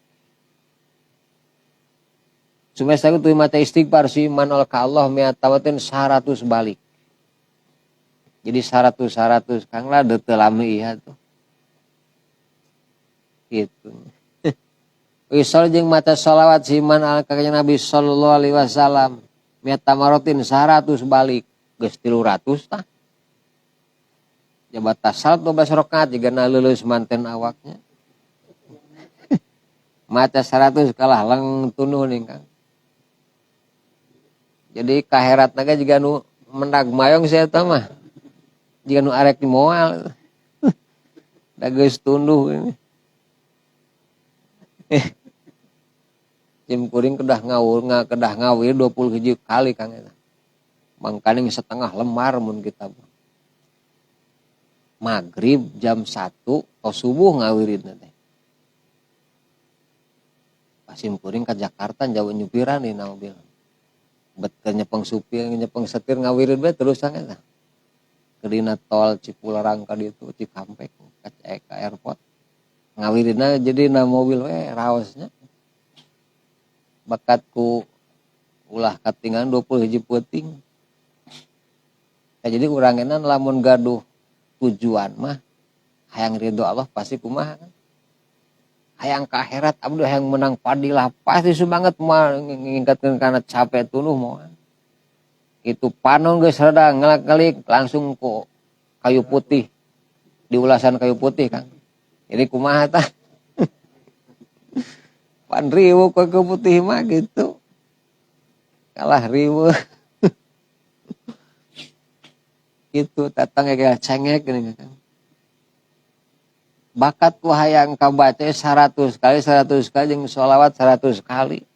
Sumaiku tuluy maca istighfar si iman ol ka Allah miata marotin 100 balik. Jadi 100 Kang lah teu lami ieu tuh. Gitu. Wisol jeung maca sholawat si iman al ka Nabi sallallahu alaihi wasallam miata marotin 100 balik. Geus 300 tah. Jabat tasal 12 rakaat jigana leuleus manten awaknya. Maca 100 kalah leng tunuh ning Kang. Jadi kaheratna ge jiga nu mendag mayong sia eta mah. Jika nu arek moal da geus tunduh ini. Sim kuring kedah ngawur kedah ngawir 20 hiji kali Kang eta. Mangkaning setengah lembar mun kita. Maghrib jam 1 atau subuh ngawiridna teh. Pas sim kuring ka Jakarta jauh nyupiran dina mobil. Bet ke nyepeng supir nyepeng setir ngawirid bae terusan eta. Kedina tol Cipularang ka ditu Cikampek ka airport ngawiridna jadi na mobil we raosnya bakat ku ulah katingan 20 hiji peuting. Nah, jadi urang enan lamun gaduh tujuan mah hayang ridho Allah pasti kumaha kan? Hayang ka akhirat abdi hayang menang padilah pasti semangat mah ngingkatkeun kana capek tunuh moal. Itu panon geus rada ngelak-ngelik langsung ku kayu putih di ulasan kayu putih Kang. Jadi kumaha tah? Pan riweuh kayu putih mah gitu. Kalah riweuh. Gitu tatang kayak cengek gini Kang. Bakat ku hayang kabaca 100 kali 100 kali jeung sholawat 100 kali.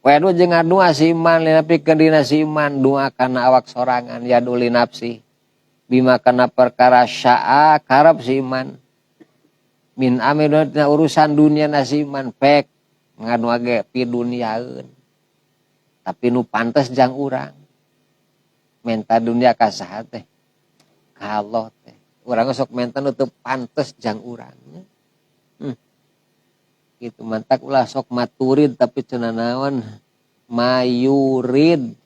Wedu jeung ngadua si iman linapikeun dina si iman doa kana awak sorangan yaduli nafsi bima kana perkara syaa karep si iman min amil dina urusan dunia na si iman pek ngadua ge pi duniaeun tapi nu pantes jang urang menta dunia ka saha teh ka Allah teh urang sok menta nu teu pantes jang urang. Gitu mantak ulah sok maturid tapi cenah naon mayurid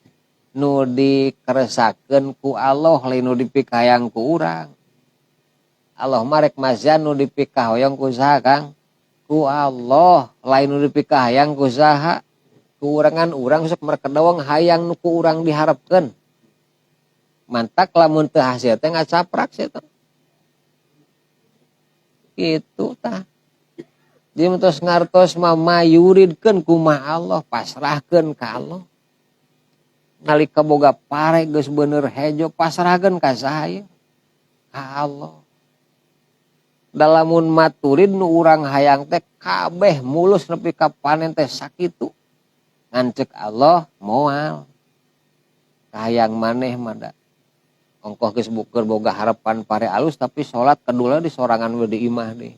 nu dikeresakeun ku Allah lain nu dipikahayang ku urang. Allah mah rek mazian nu dipikahoyong ku saha Kang? Ku Allah lain nu dipikahayang ku saha? Ku urangan urang sok merkedawang hayang nu ku urang diharapkeun. Mantak lamun teu hasil teh ngacaprak sia teh. Gitu tah. Jadi mentos ngartos mah mayuridkeun kumaha Allah, pasrahkeun ka Allah. Nalika boga pare geus bener hejo pasrahkeun ka saha ieu? Ka Allah. Dalamun maturid nu urang hayang teh kabeh mulus nepi ka panen teh sakitu. Ngan ceuk Allah moal. Kahayang maneh mah da. Ongkoh geus buker boga harapan pare alus tapi salat kedula di sorangan we di imah deui.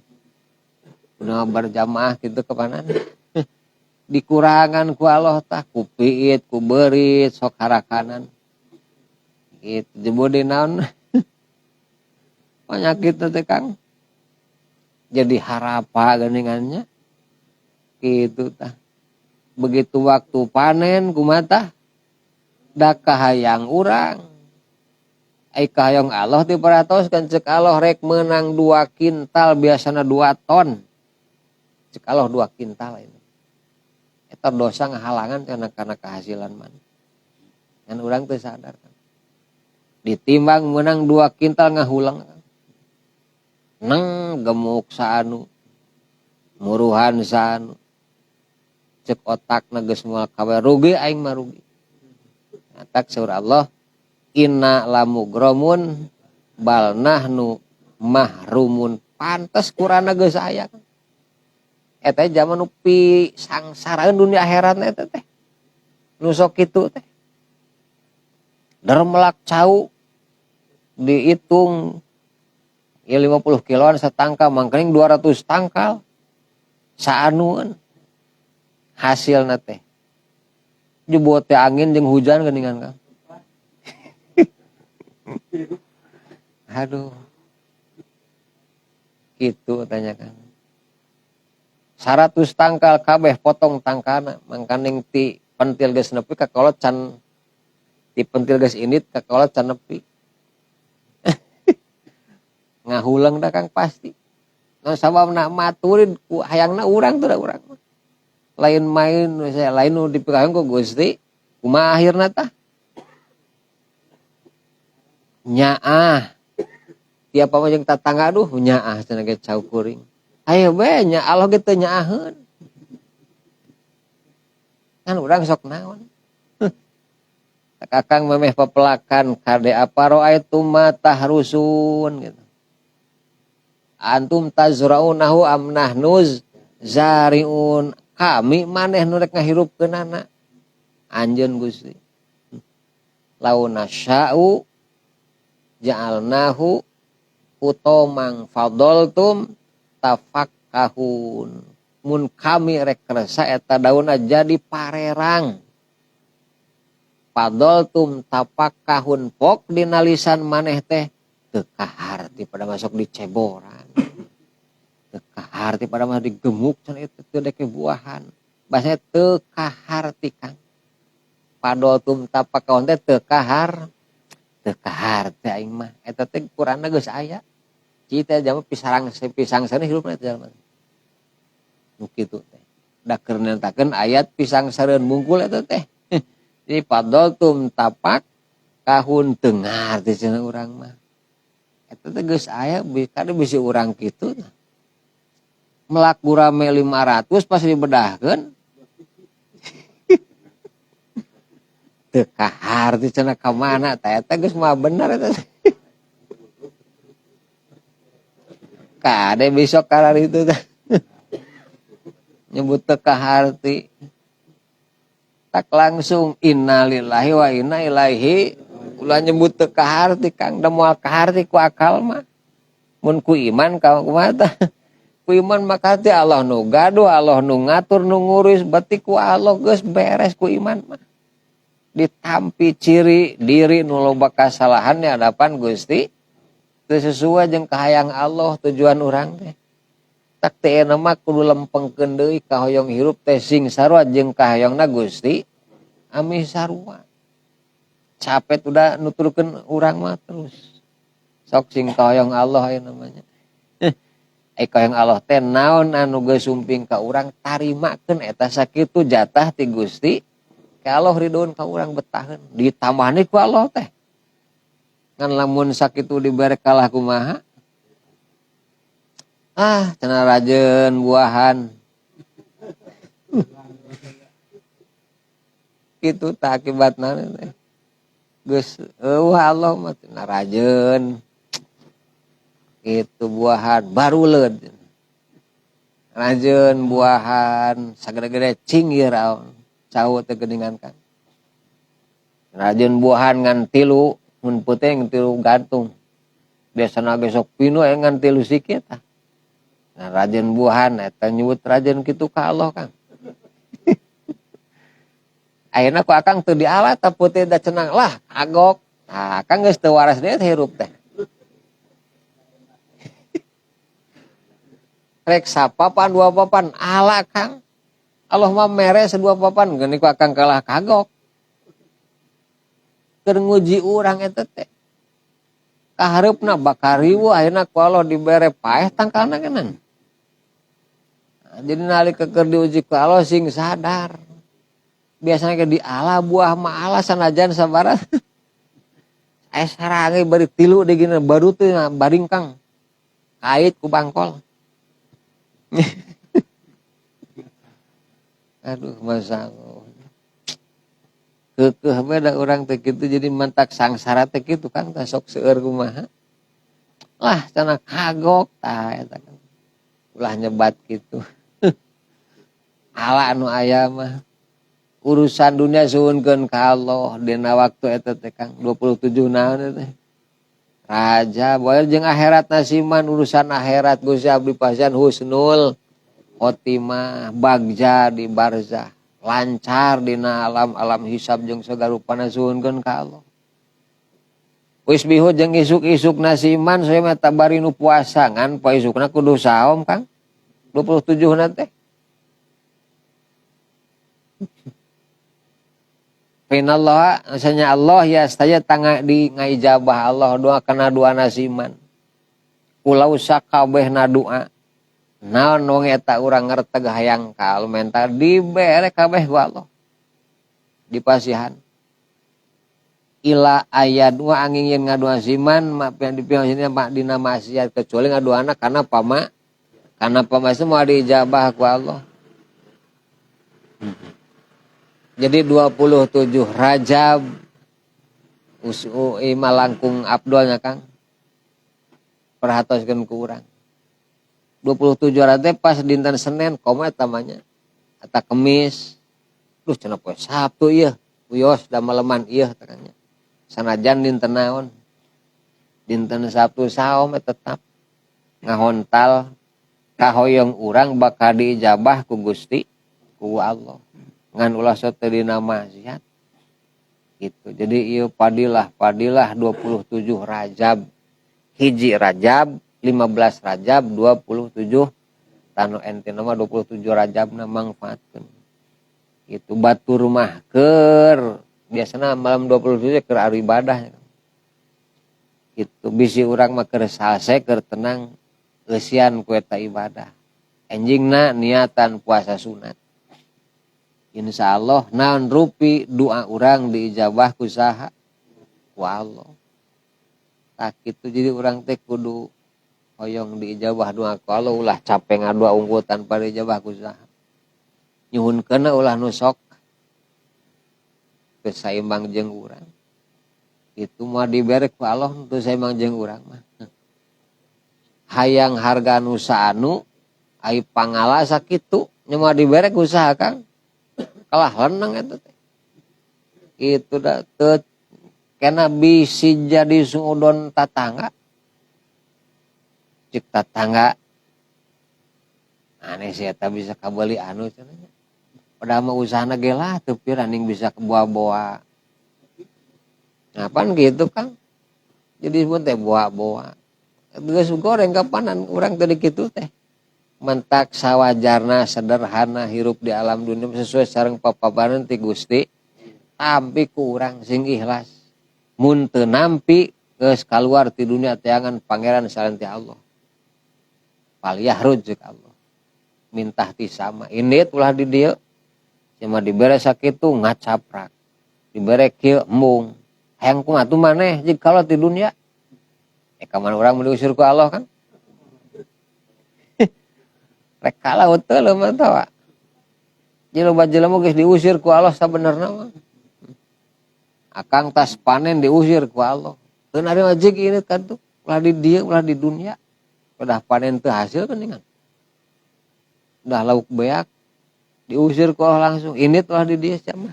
Udah berjamaah gitu kepanan. Dikurangan ku Allah tah ku piit ku beurit sok harakanan. Gitu jebul di naon. Penyakit teh Kang. Jadi harapa geuningannya. Gitu tah. Begitu waktu panen kumaha tah? Da kahayang urang. Ai kahayang Allah diparatos kan ceuk Allah rek meunang 2 kintal biasana 2 ton. Cek Allah 2 kintal ini. Eta dosa ngahalangan karena kehasilan man. Kan urang teu sadar kan. Ditimbang menang 2 kintal ngahulang. Neng gemuk saanu, muruhan saanu. Cek otakna geus moal kawe rugi aing mah rugi. Tak saur Allah inna lamugromun bal nahnu mahrumun. Pantes kurana geus aya. Eta zaman nu pi sangsaraeun dunia akhiratna eta teh. Nu sok kitu teh. Dermelak cau dihitung ya 50 kiloan satangkal mangkening 200 tangkal saanueun hasilna teh. Jebot teh angin jeung hujan geuningan Kang. Aduh. Kitu tanya Kang. 100 tangkal kabeh potong tangkana mangkaning ti pentil geus nepi ka kolot can ti pentil geus indit ka kolot can nepi. Ngahuleng da Kang pasti. Nah sababna maturin ku hayangna urang teh da urang mah. Lain main saya lain nu dipikahang ku Gusti kumaha akhirna tah? Nyaah. Tiap apa jeung tatangga aduh nyaah cenah ge cau kuring. Ayo be nya Allah ge teu nyaaheun. Kan urang sok naon. Kakang memeh pepelakan kade apa roaitum ma tahrusun gitu. Antum tazraunahu am nahnuz zariun. Kami maneh nu rek ngahirupkeunana. Anjeun Gusti. Launa sya'u ja'alnahu utomang fadoltum tafakkahun. Mun kami rek kersa eta daunna jadi parerang. Fadoltum tafakkahun pok dina lisan maneh teh teu kaharti pada masuk diceboran. Teu kaharti pada masuk digemuk cenah itu teu deke buahan. Bahasa teu kaharti Kang. Fadoltum tafakkahun teh teu kahar. Teu kaharti aing mah. Eta teh Quranna geus aya. Cita jalma pisarang pisang sana hirupna teh jalma. Nu kitu teh. Da keur nentakeun ayat pisang sareun mungkul eta teh. Jadi fadoltum tapak kahun teu ngarti cenah urang mah. Eta teh geus aya kade bisi urang kitu tah. Melak gurame 500 pas dibedahkeun. Teu kaharti cenah ka mana tah eta geus mah bener eta. Kade besok karar itu teh. Nyebut teu kaharti. Tak langsung innalillahi wa inna ilaihi. Ulah nyebut teu kaharti Kang, da moal kaharti ku akal mah. Mun ku iman ka kumaha tah? Ku iman mah kaharti Allah nu gaduh, Allah nu ngatur, nu ngurus, berarti ku Allah geus beres ku iman mah. Ditampi ciri diri nu loba kasalahan di hadapan Gusti. Teu sesuai jeung kahayang Allah tujuan urang teh. Tak teh euna mah kudu lempengkeun deui kahoyong hirup teh sing sarua jeung kahoyongna Gusti amih sarua. Capek udah nuturkeun urang mah terus. Sok sing kahoyong Allah aya namanya. Kahoyong Allah teh naon anu geus sumping ka urang tarimakeun eta sakitu jatah ti Gusti. Ka Allah ridoeun ka urang betaheun ditambahni ku Allah teh. Ngan lamun sakitu dibere kalah kumaha? Ah, cenah rajeun buahan. Kitu tah akibatna teh. Geus eueuh Allah mah cenah rajeun. Kitu buahan baruleud. Rajeun buahan sagede-gede cing ieu raon. Cau teh geuningan kan. Rajeun buahan ngan tilu, mun peuting tilu gantung. Biasana ge sok pinuh aya ngan tilu sikit tah. Nah, rajeun buahan eta nyebut rajeun kitu ka Allah Kang. Ayeuna ku akang teu dialat tah peuting da cenang lah kagok. Nah, akang geus teu waras deui hirup teh. Rek sapapan dua papan ala Kang. Allah mah mere sedua papan geuning ku akang kalah kagok. Keur nguji urang eta teh. Kahareupna bakal riweuh ayeuna ku Allah dibere paeh tangkalna geunan. Nah, jadi nalika keur diuji ku Allah sing sadar. Biasana ge diala buah mah ala sanajan sabaraha. Aya sarange bari tilu deui geunan baru teh baringkang. Kait ku bangkol. Aduh, Masya Allah. Keukeuh beda urang teh kitu jadi mantak sangsara teh kitu Kang tah sok seueur kumaha. Lah cenah kagok tah eta kan. Ulah nyebat kitu. Ala anu aya mah. Urusan dunia suhunkeun ka Allah dina waktu eta teh Kang 27 naon eta teh. Raja boer jeung akhirat nasiman urusan akhirat Gusti abdi pasian husnul khotimah bagja di barzah. Lancar dina alam-alam hisab jeung sagarupana suhunkeun ka Allah. Wisbihu jeung isuk-isuk nasiman saya mah tabari nu puasa ngan poe isukna kudu saum Kang. 27 na teh. Finallaha misalnya Allah ya saya tangga di ngaijabah Allah doa kana doa nasiman. Ulah sakabehna doa. Naon wong eta urang ngerteg hayang ka menta dibere kabeh ku Allah. Dipasihan. Ila aya dua angin yen ngadua siman mak pian dipian sini mak dina maksiat kecuali ngaduana kana pama kana pama semua diijabah ku Allah. Jadi 27 Rajab usu ima langkung abdolnya Kang. Perhatoskeun ku urang. 27 Rajab pas dinten Senin komo eta mah nya. Eta Kemis. Duh cenah poe Sabtu ieu. Uyos da maleman ieu tanya. Sanajan dinten naon? Dinten Sabtu saum tetap ngahontal kahoyong urang bakal diijabah ku Gusti ku Allah. Ngan ulah sok teu dina maksiat. Gitu. Jadi ieu padilah 27 Rajab. Hiji Rajab, 15 Rajab, 27 tanu ente nama 27 Rajab na mangfaatkeun. Itu batur mah keur biasana malam 27 keur ari ibadah. Itu bisi urang mah keur salse keur tenang eusian ku eta ibadah. Enjingna niatan puasa sunat. Insyaallah naon rupi doa urang diijabah ku saha? Ku Allah. Tah kitu jadi urang teh kudu hoyong diijabah doa ku Allah ulah capek ngadua unggul tanpa diijabah ku saha. Nyuhunkeunna ulah nu sok teu saimbang jeung urang. Itu mah dibere ku Allah teu saimbang jeung urang mah. Hayang harga nu saanu ai pangala sakitu nya mah dibere ku saha Kang? Kalah leneng eta teh. Itu da teu kena bisi jadi suudon tatangga. Cik tatangga aneh sih eta bisa kabeuli anu cenah nya. Padahal mah usahana ge lah teu pira ning bisa kebawa-bawa. Ngapan gitu Kang? Jadi pun teh bawa-bawa. Geus goreng kapanan urang teh kitu teh. Mentak sawajarna sederhana hirup di alam dunia sesuai sareng papabaran ti Gusti. Tampi ku urang sing ikhlas. Mun teu nampi geus kaluar ti dunia teangan pangeran sareng ti Allah. Faliyahruj jeung Allah. Mintah ti sama. Indit ulah di dieu. Cuma dibere sakitu ngacaprak. Dibere kieu embung. Hayang kumaha tuh maneh jeung kalau ti dunia. Kaman urang mun diusir ku Allah kan. Rek kalah teu leuh mah tawa. Jelema jelema geus diusir ku Allah sabenerna mah. Akang tas panen diusir ku Allah. Teu narima jeung ini kan tuh. Ulah di dieu, ulah di dunia. Udah panen teu hasil geuningan. Udah lauk beak diusir ku Allah langsung. Ini telah di dieu sia mah.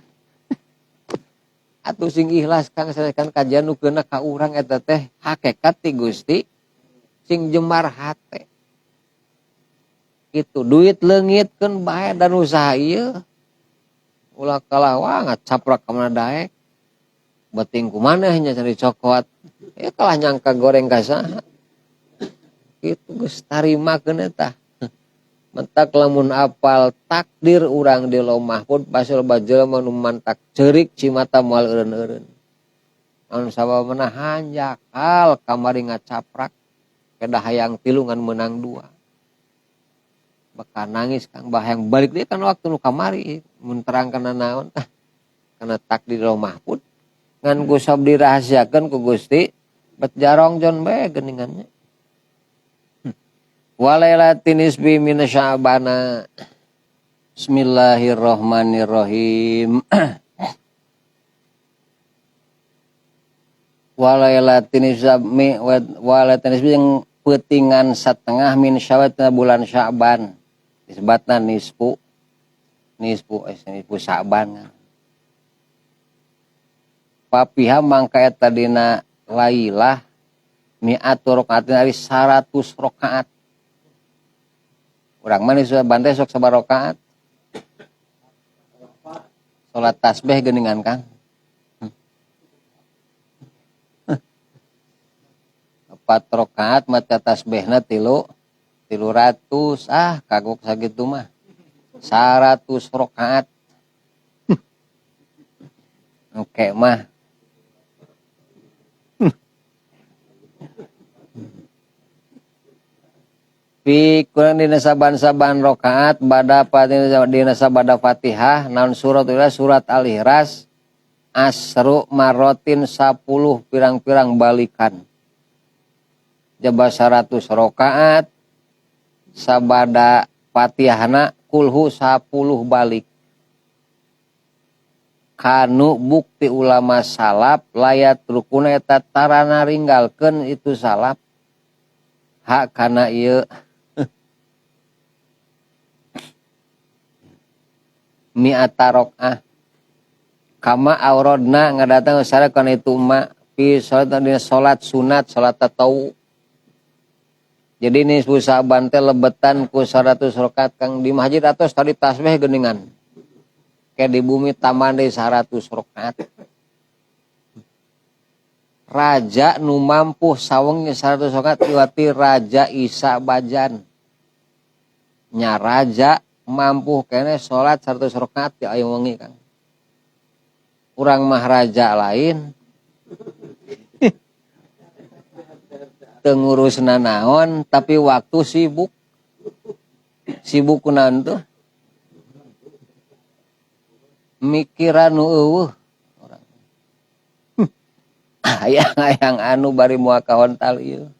Atuh sing ikhlas Kang sanekan kajian nu keuna ka urang eta teh hakikat ti Gusti sing jembar hate. Gitu duit leungitkeun bae dan usaha ieu. Ulah kalah wah ngacaprak ka mana daek. Beting kumaneh nya cari cokot. Kalah nyangka goreng ka saha. Kitu geus tarimakeun eta. Mentak lamun apal takdir urang di Lauh Mahfud pasti loba jelema nu mantak ceurik cimata moal eureun-eureun. Anu sababna hanjakal kamari ngacaprak kedah hayang tilu ngan meunang dua. Bakal nangis Kang bah hayang balik deui kan waktu nu kamari mun terang kana naon tah kana takdir Lauh Mahfud ngan ku sob dirahasiakeun ku Gusti bet jarong jon bae geuningannya. Walailatin nisbi min sya'bana. Bismillahirrahmanirrahim. Walailatin nisbi walailatin nisbi yang peutingan satengah min syawal bulan Sya'ban. Disebutna nisfu. Nisfu nisfu Sya'ban. Papiha mangka eta dina lailah mi'atu rakaat ari 100 rakaat. Urang mah nisfu bantai sok sabar rakaat. Salat tasbih geuningan Kang. 4 rakaat maca tasbihna 300, ah kagok sakitu mah. 100 rakaat. Oke mah. Fi kurang dina saban-saban rakaat bada dina sabada Fatihah naon surat surat Al-Ikhlas asru marotin 10 pirang-pirang balikan. Jaba 100 rakaat sabada Fatihahna kulhu 10 balik. Kanu bukti ulama salaf layat rukuna eta tarana ringgalkeun itu salaf hak kana ieu mi'ata rakaah kama aurodna ngadatang sare kana itu ma fi salat dina salat sunat salat tatawu. Jadi nisfu Sa'ban teh lebetan ku 100 rakaat Kang di masjid atos tadi tasbih geuningan. Kayak di bumi taman deui 100 rakaat. Raja nu mampu sawengi 100 rakaat iwati Raja Isa Bajan. Nya raja mampu kene salat 100 rakaat di aya wengi Kang. Urang mah raja lain. Teu ngurusna naon tapi waktu sibuk. Sibuk kunaon tuh? Mikiran nu eueuh urang. Hayang-hayang anu bari moal kahontal ieu.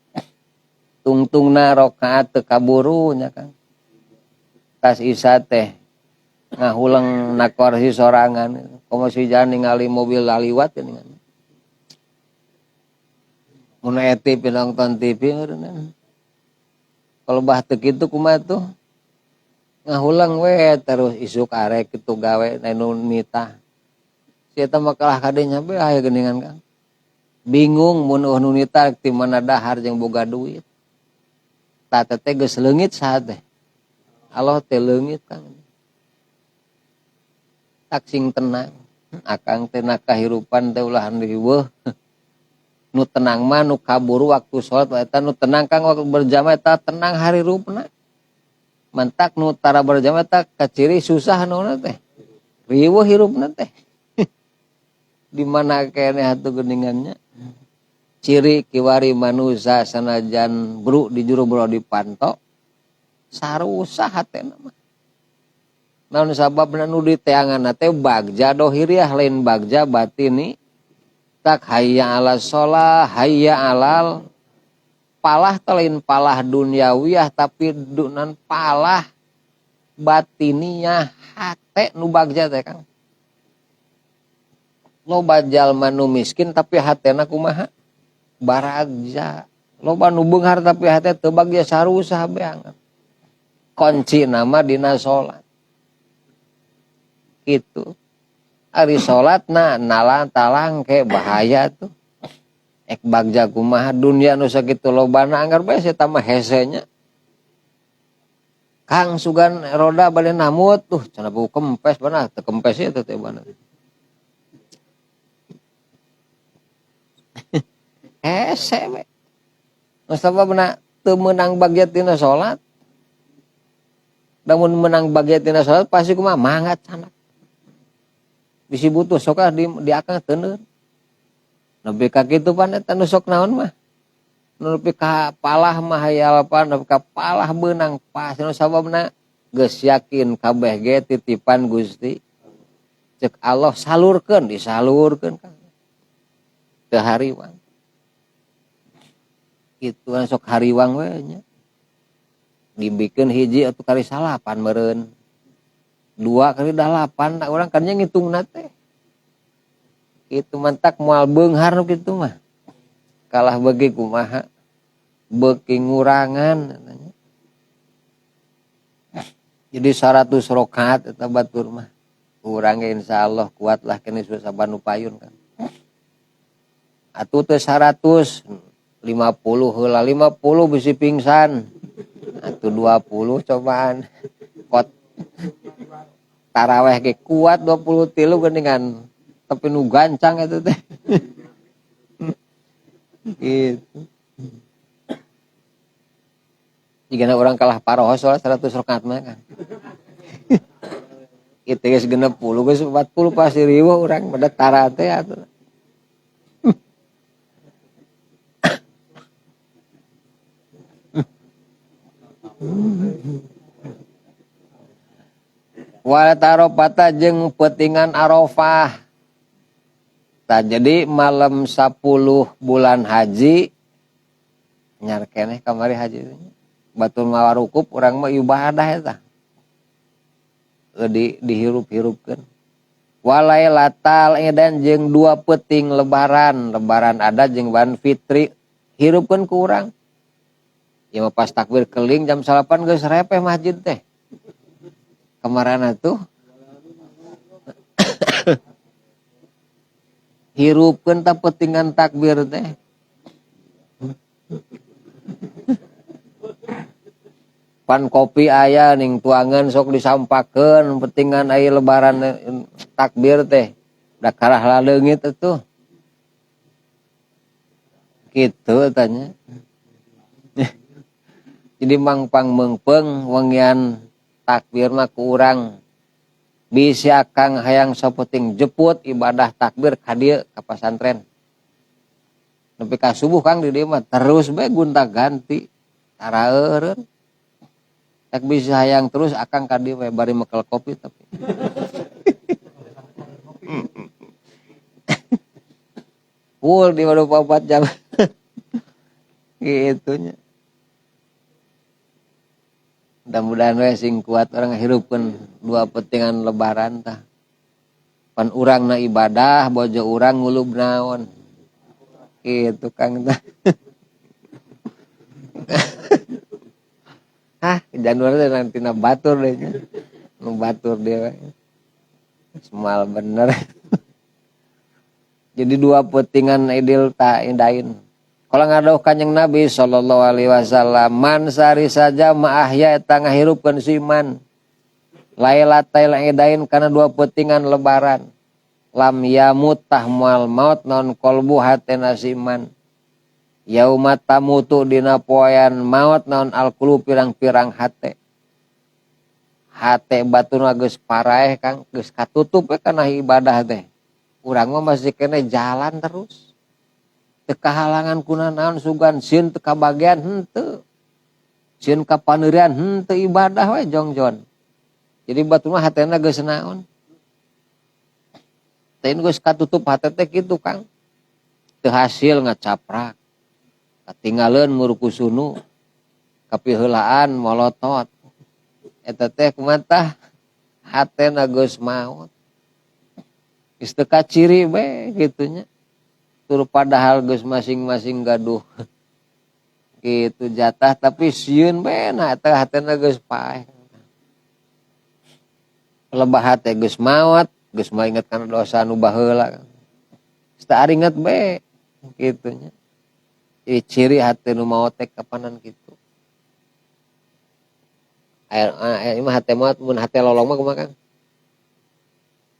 Tungtungna rakaat teu kaburu nya Kang. Tas isa teh ngahuleng na kursi sorangan. Komo si jalan ningali mobil laliwat geuningan. Mun TV nonton TV meureunna. Kalau bah teu kitu kumaha tuh? Ngahuleng we terus isuk arek kitu gawe nu nitah. Si eta mah kalah kadenya be aya geuningan Kang. Bingung mun eueuh nu nitah ti mana dahar jeung boga duit. Tah teh geus leungit saha teh? Allah teh leungit Kang. Tak sing tenang. Akang teh na kahirupan teh ulah riweuh. Nu tenang mah nu kaburu waktu salat eta nu tenang Kang waktu berjamaah eta tenang harirupna. Mantak nu tara berjamaah eta kaciri susah nu teh. Riweuh hirupna teh. Di mana keneh atuh geuningannya? Ciri kiwari manusia sanajan bru di juru bro dipanto sarusah hatena mah. Naon sababna nu diteanganna teh bagja dohiriah lain bagja batini. Tak hayya ala sholah, hayya alal palah teh lain palah duniawiyah tapi dunan palah batiniyah hate nu bagja teh Kang. Loba jalma nu miskin tapi hatena kumaha? Baragja. Loba nu beunghar tapi hate teu bagja sarusah beangan. Kunci nama dina salat. Gitu. Ari salatna nalang talangke bahaya tuh. Ek bagja kumaha dunia nu sakitu lobana anggar bae eta mah hese nya. Kang sugan roda bade namut tuh cenah bau kempes bana teu kempes ieu teh bana. Hese we. Nu sababna teu meunang bagja tina salat. Lamun meunang bagja tina salat pasti kumaha mangga canak. Bisi butuh sok ah di akang teuneun. Nepi ka kitu pan eta nu sok naon mah. Nu nepi ka palah mah hayal pan nepi ka palah beunang pas nu sababna geus yakin kabeh ge titipan Gusti. Cek Allah salurkeun disalurkeun Kang. Teu hariwang. Kitu sok hariwang we nya. Dibikin hiji atau kali salapan meureun. 2 kali 8 nah urang kan nya ngitungna teh. Kitu mantak moal beunghar nu kitu mah. Kalah beuki kumaha? Beuki ngurangan katanya. Jadi 100 rakaat eta batur mah. Urang ge insyaallah kuatlah kene saban nu payun kan. Atuh teh 150 heula 50 bisi pingsan. Atuh 20 cobaan. Kot taraweh ge kuat 23 geuningan. Tapi nu gancang eta teh. Gitu. Jigana urang kalah paroho soal 100 rakaat mah kan. Itu geus 60 geus 40 pasti riweuh urang pada tara teh atuh. Wal tarofata jeung peutingan Arafah. Tah jadi malam 10 bulan haji nyar keneh kamari haji teh. Batur mawarukup urang mah ibadah eta. Dihirup-hirupkeun. Walailatal edan jeung 2 peuting lebaran, lebaran ada jeung lebaran fitri hirupkeun ku urang. Ya mah pas takbir keling jam 9 geus repeh masjid teh. Kamarana tuh hirupkeun ta peutingan takbir teh. Pan kopi aya ning tuangan sok disampakeun peutingan aya lebaran takbir teh. Da karah laleungit atuh. Kitu tanya. Jadi mangpang meungpeung wengian takbir mah ku urang. Bisi akang hayang sapoting jeput ibadah takbir ka dieu ka pasantren. Nepi ka subuh Kang di dieu mah terus bae gonta-ganti taraeureun. Tak bisa hayang terus akang ka dieu we bari mekel kopi tapi. Full di 24 jam. Gitunya. Mudah-mudahan we sing kuat orang hirupkeun 2 petingan lebaran tah. Pan urang na ibadah, bojo urang ngulub naon. Kitu Kang tah. Hah, Januari teh nanti na batur deh nya. Nu batur dia we. Semal bener. Jadi 2 petingan Idul ta indain. Kalau ngadoh kanjeng Nabi sallallahu alaihi wasallam, man sari saja ma'ahya eta ngahirupkeun si iman. Lailatal idain kana 2 petingan lebaran. Lam yamut tah moal maut naon qalbu hatena si iman. Yauma tamutu dina poean maut naon alqulu pirang-pirang hate. Hate batuna geus paraeh Kang, geus katutup we kana ibadah teh. Urang mah masih kene jalan terus. Teu kahalangan kuna naon sugan sieun teu kabagean henteu. Sieun kapaneurian henteu ibadah we jongjon. Jadi batur mah hatena geus naon. Teh geus katutup hate teh kitu Kang. Teu hasil ngacaprak. Katinggaleun murukusunu. Kapiheulaan molotot. Eta teh kumaha tah? Hatena geus maot. Geus teu kaciri we kitunya. Tur padahal geus masing-masing gaduh gitu jatah tapi sieun we na eta hatena geus paeh. Lebah hate geus maot, geus mah inget kana dosa nu baheula. Geus teu aringet we kitu nya. Jadi ciri hate nu maot teh kapanan kitu. Aya mah hate maot mun hate lolong mah kumaha Kang?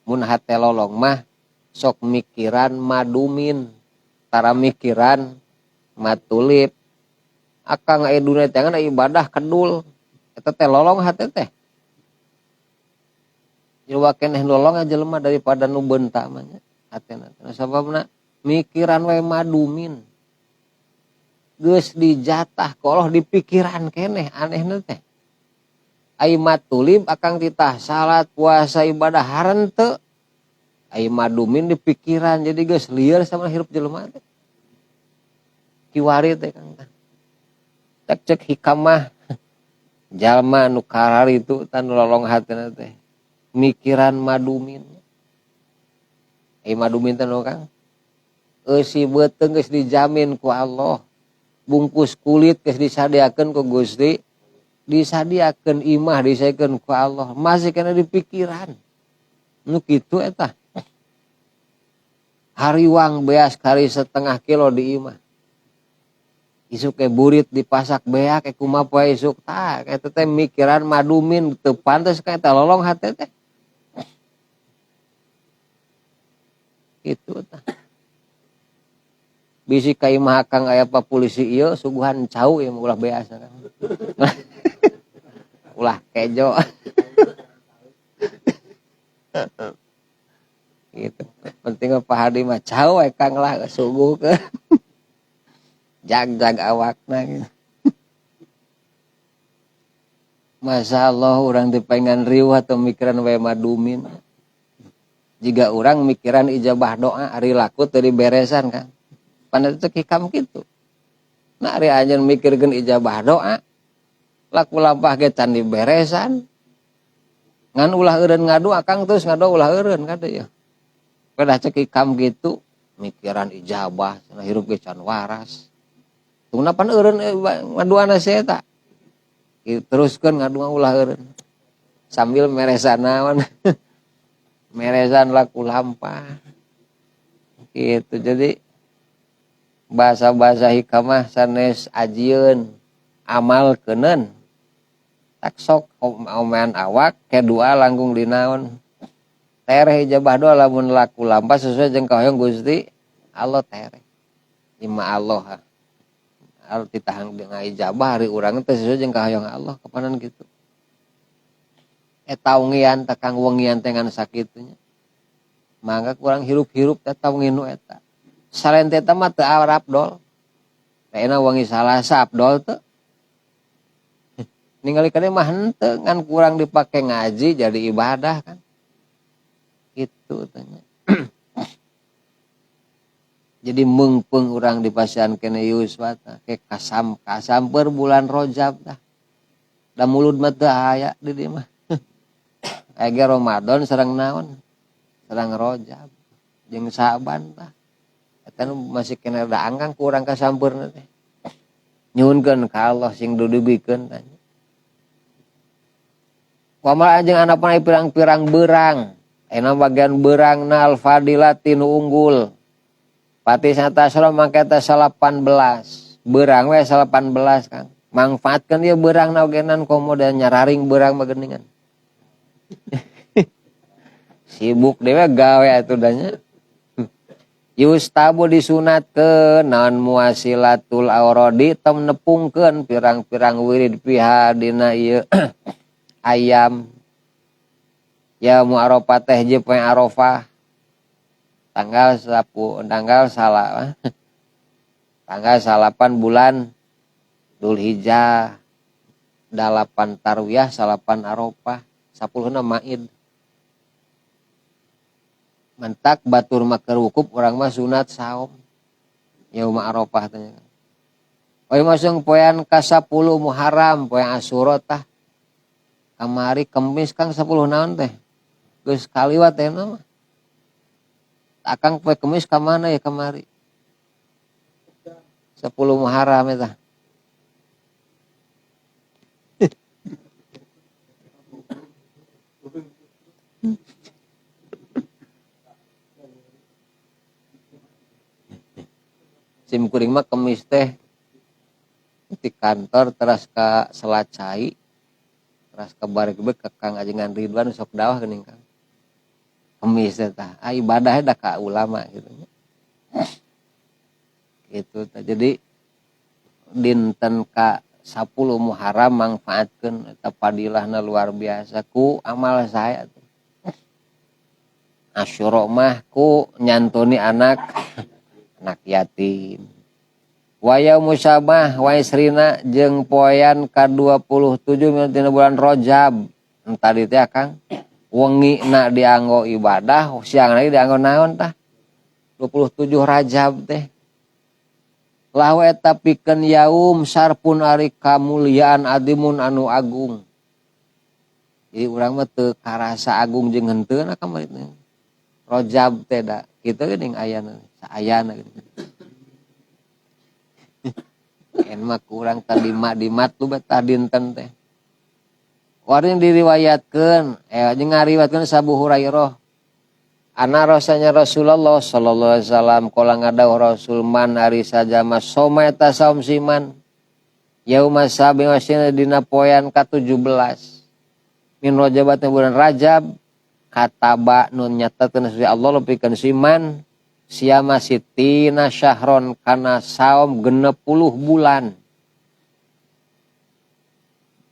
Mun hate lolong mah sok mikiran madumin, tara mikiran matulip. Akang aya dunia teh ngan ibadah kedul. Eta teh lolong hate teh. Jelema keneh lolong jelema daripada nu beunta mah nya hatena. Nah, sababna mikiran we madumin. Geus dijatah koloh di pikiran keneh anehna teh. Ai matulib akang titah salat puasa ibadah harenteu. Ai madumin di pikiran jadi geus lieur sama hirup jelema teh. Kiwari teh Kang tah. Cek-cek hikamah. Jalma nu kararitu tah nu lolong hatina teh mikiran madumin. Ai madumin teh nu Kang eusi beuteung geus dijamin ku Allah, bungkus kulit geus disadiakeun ku Gusti, disadiakeun imah disaekeun ku Allah, masih kena dipikiran. Nu kitu eta. Hariwang beas kari setengah kilo di imah. Isuk ke burit dipasak beak ke kumaha poe isuk tah eta teh mikiran madumin teu pantes ka eta lolong hate teh. Kitu tah. Bisi ka imah Akang aya pa polisi ieu suguhan cau ieu ulah beas kan. Ulah kejo. Gitu. Penting mah Pak Hadi mah cau we Kang lah suguhkeun. Jag-jag awakna gitu. Masya Allah urang dipengan riuh atau mikiran wae madumin. Jika urang mikiran ijabah doa ari laku teu diberesan Kang. Pan eta teh hikam kitu. Nah ari anjeun mikirkeun ijabah doa laku lampah ge can diberesan. Ngan ulah eureun ngadua Kang terus ngadua ulah eureun kade ya. Kedah cek hikam kitu mikiran ijabah cenah hirup ge can waras. Tungna pan eureun ngaduana si eta. Teruskeun ngadua ulah eureun. Sambil meresan naon. Meresan laku lampah. Gitu. Jadi bahasa-bahasa hikamah sanes ajieun amal keuneun. Tak sok omean awak ke doa langkung dinaon. Tereh ijabah doa lamun laku lampah sesuai jeung kahoyong Gusti Allah tereh. Ima Allah. Al ditahang dengan ijabah hari urang teh sesuai jeung kahoyong Allah kapanan kitu. Eta wengian teh Kang wengian teh ngan sakitunya. Mangga kurang hirup-hirup teh wengi nu eta. Salen teh mah teu arab dol. Ayeuna wengi Salasa abdol teu. Ningali kade mah henteu ngan kurang dipake ngaji jadi ibadah kan. Kitu tanya. Jadi meungpeung urang di pasian kene yuswa tah ke kasam kasamper bulan Rajab tah. Da mulud mah teu aya di dieu mah. Aya ge Ramadan sareng naon? Sareng Rajab jeung Sa'ban tah. Eta nu masih kene da angkang ku urang kasampeurna teh. Nyuhunkeun ka Allah sing dudugikeun tah. Wamal jeung anapna pirang-pirang beurang. Ayeuna bagian beurangna al-fadilati nu unggul. Pati satasra mangke teh 18. Beurang we 18 Kang. Mangfaatkeun ieu beurangna ogenan komo da nyararing beurang mah geuningan. Sibuk dewe gawe atuh da nya. Yustabu disunatkeun naon muasilatul auradi tem nepungkeun pirang-pirang wirid piha dina ieu ayam. Ya mu Arafah teh jeung poe Arafah. Tanggal sapu, tanggal salah. Tanggal salapan bulan Dzulhijjah, 8 Tarwiyah, 8 Arafah, 10 Maid. Mentak batur mah keur wukuf urang mah sunat saum. Yauma Arafah teh. Oi masung poean ka 10 Muharram, poean Asyura tah. Kamari Kemis Kang 10 naon teh? Geus kaliwat teh mah. Akang poe Kemis ka mana ya kamari? 10 Muharram eta. Sim kuring mah Kemis teh di kantor teras ka Selacai, teras ka Baregbeg ka Kang Ajengan Ridwan sok dawah geuning Kang. Kemis teh tah, ibadahnya da ka ulama gitu nya. Gitu tah. Jadi dinten ka 10 Muharram mangfaatkeun eta fadilahna luar biasa ku amal saya tuh. Asyura mah ku nyantuni anak yatim. Wa yaumu sabah wa isrina jeung poean ka 27 tina bulan Rajab. Tadi teh Kang wengi na dianggo ibadah, siang lagi dianggo naon tah? 27 Rajab teh. Lahu eta pikeun yaum sarpun ari kamuliaan adimun anu agung. Jadi urang mah teu karasa agung jeung henteuna kamari teh. Rajab teh da kitu geuning ayana, saayana geuning. En mah kurang tadi mak di mat lu betah dinten teh. Waring diriwayatkeun, jeung ngariwayatkeun Abu Hurairah. Ana rasanya Rasulullah sallallahu alaihi wasallam kala ngadawuh Rasul man ari sajama soma eta saum siman yauma sabi wasina dina poean ka-17 min Rajab bulan Rajab kataba nun nyatakeun si Allah lepikeun siman siama sitina syahron kana saum 60 bulan.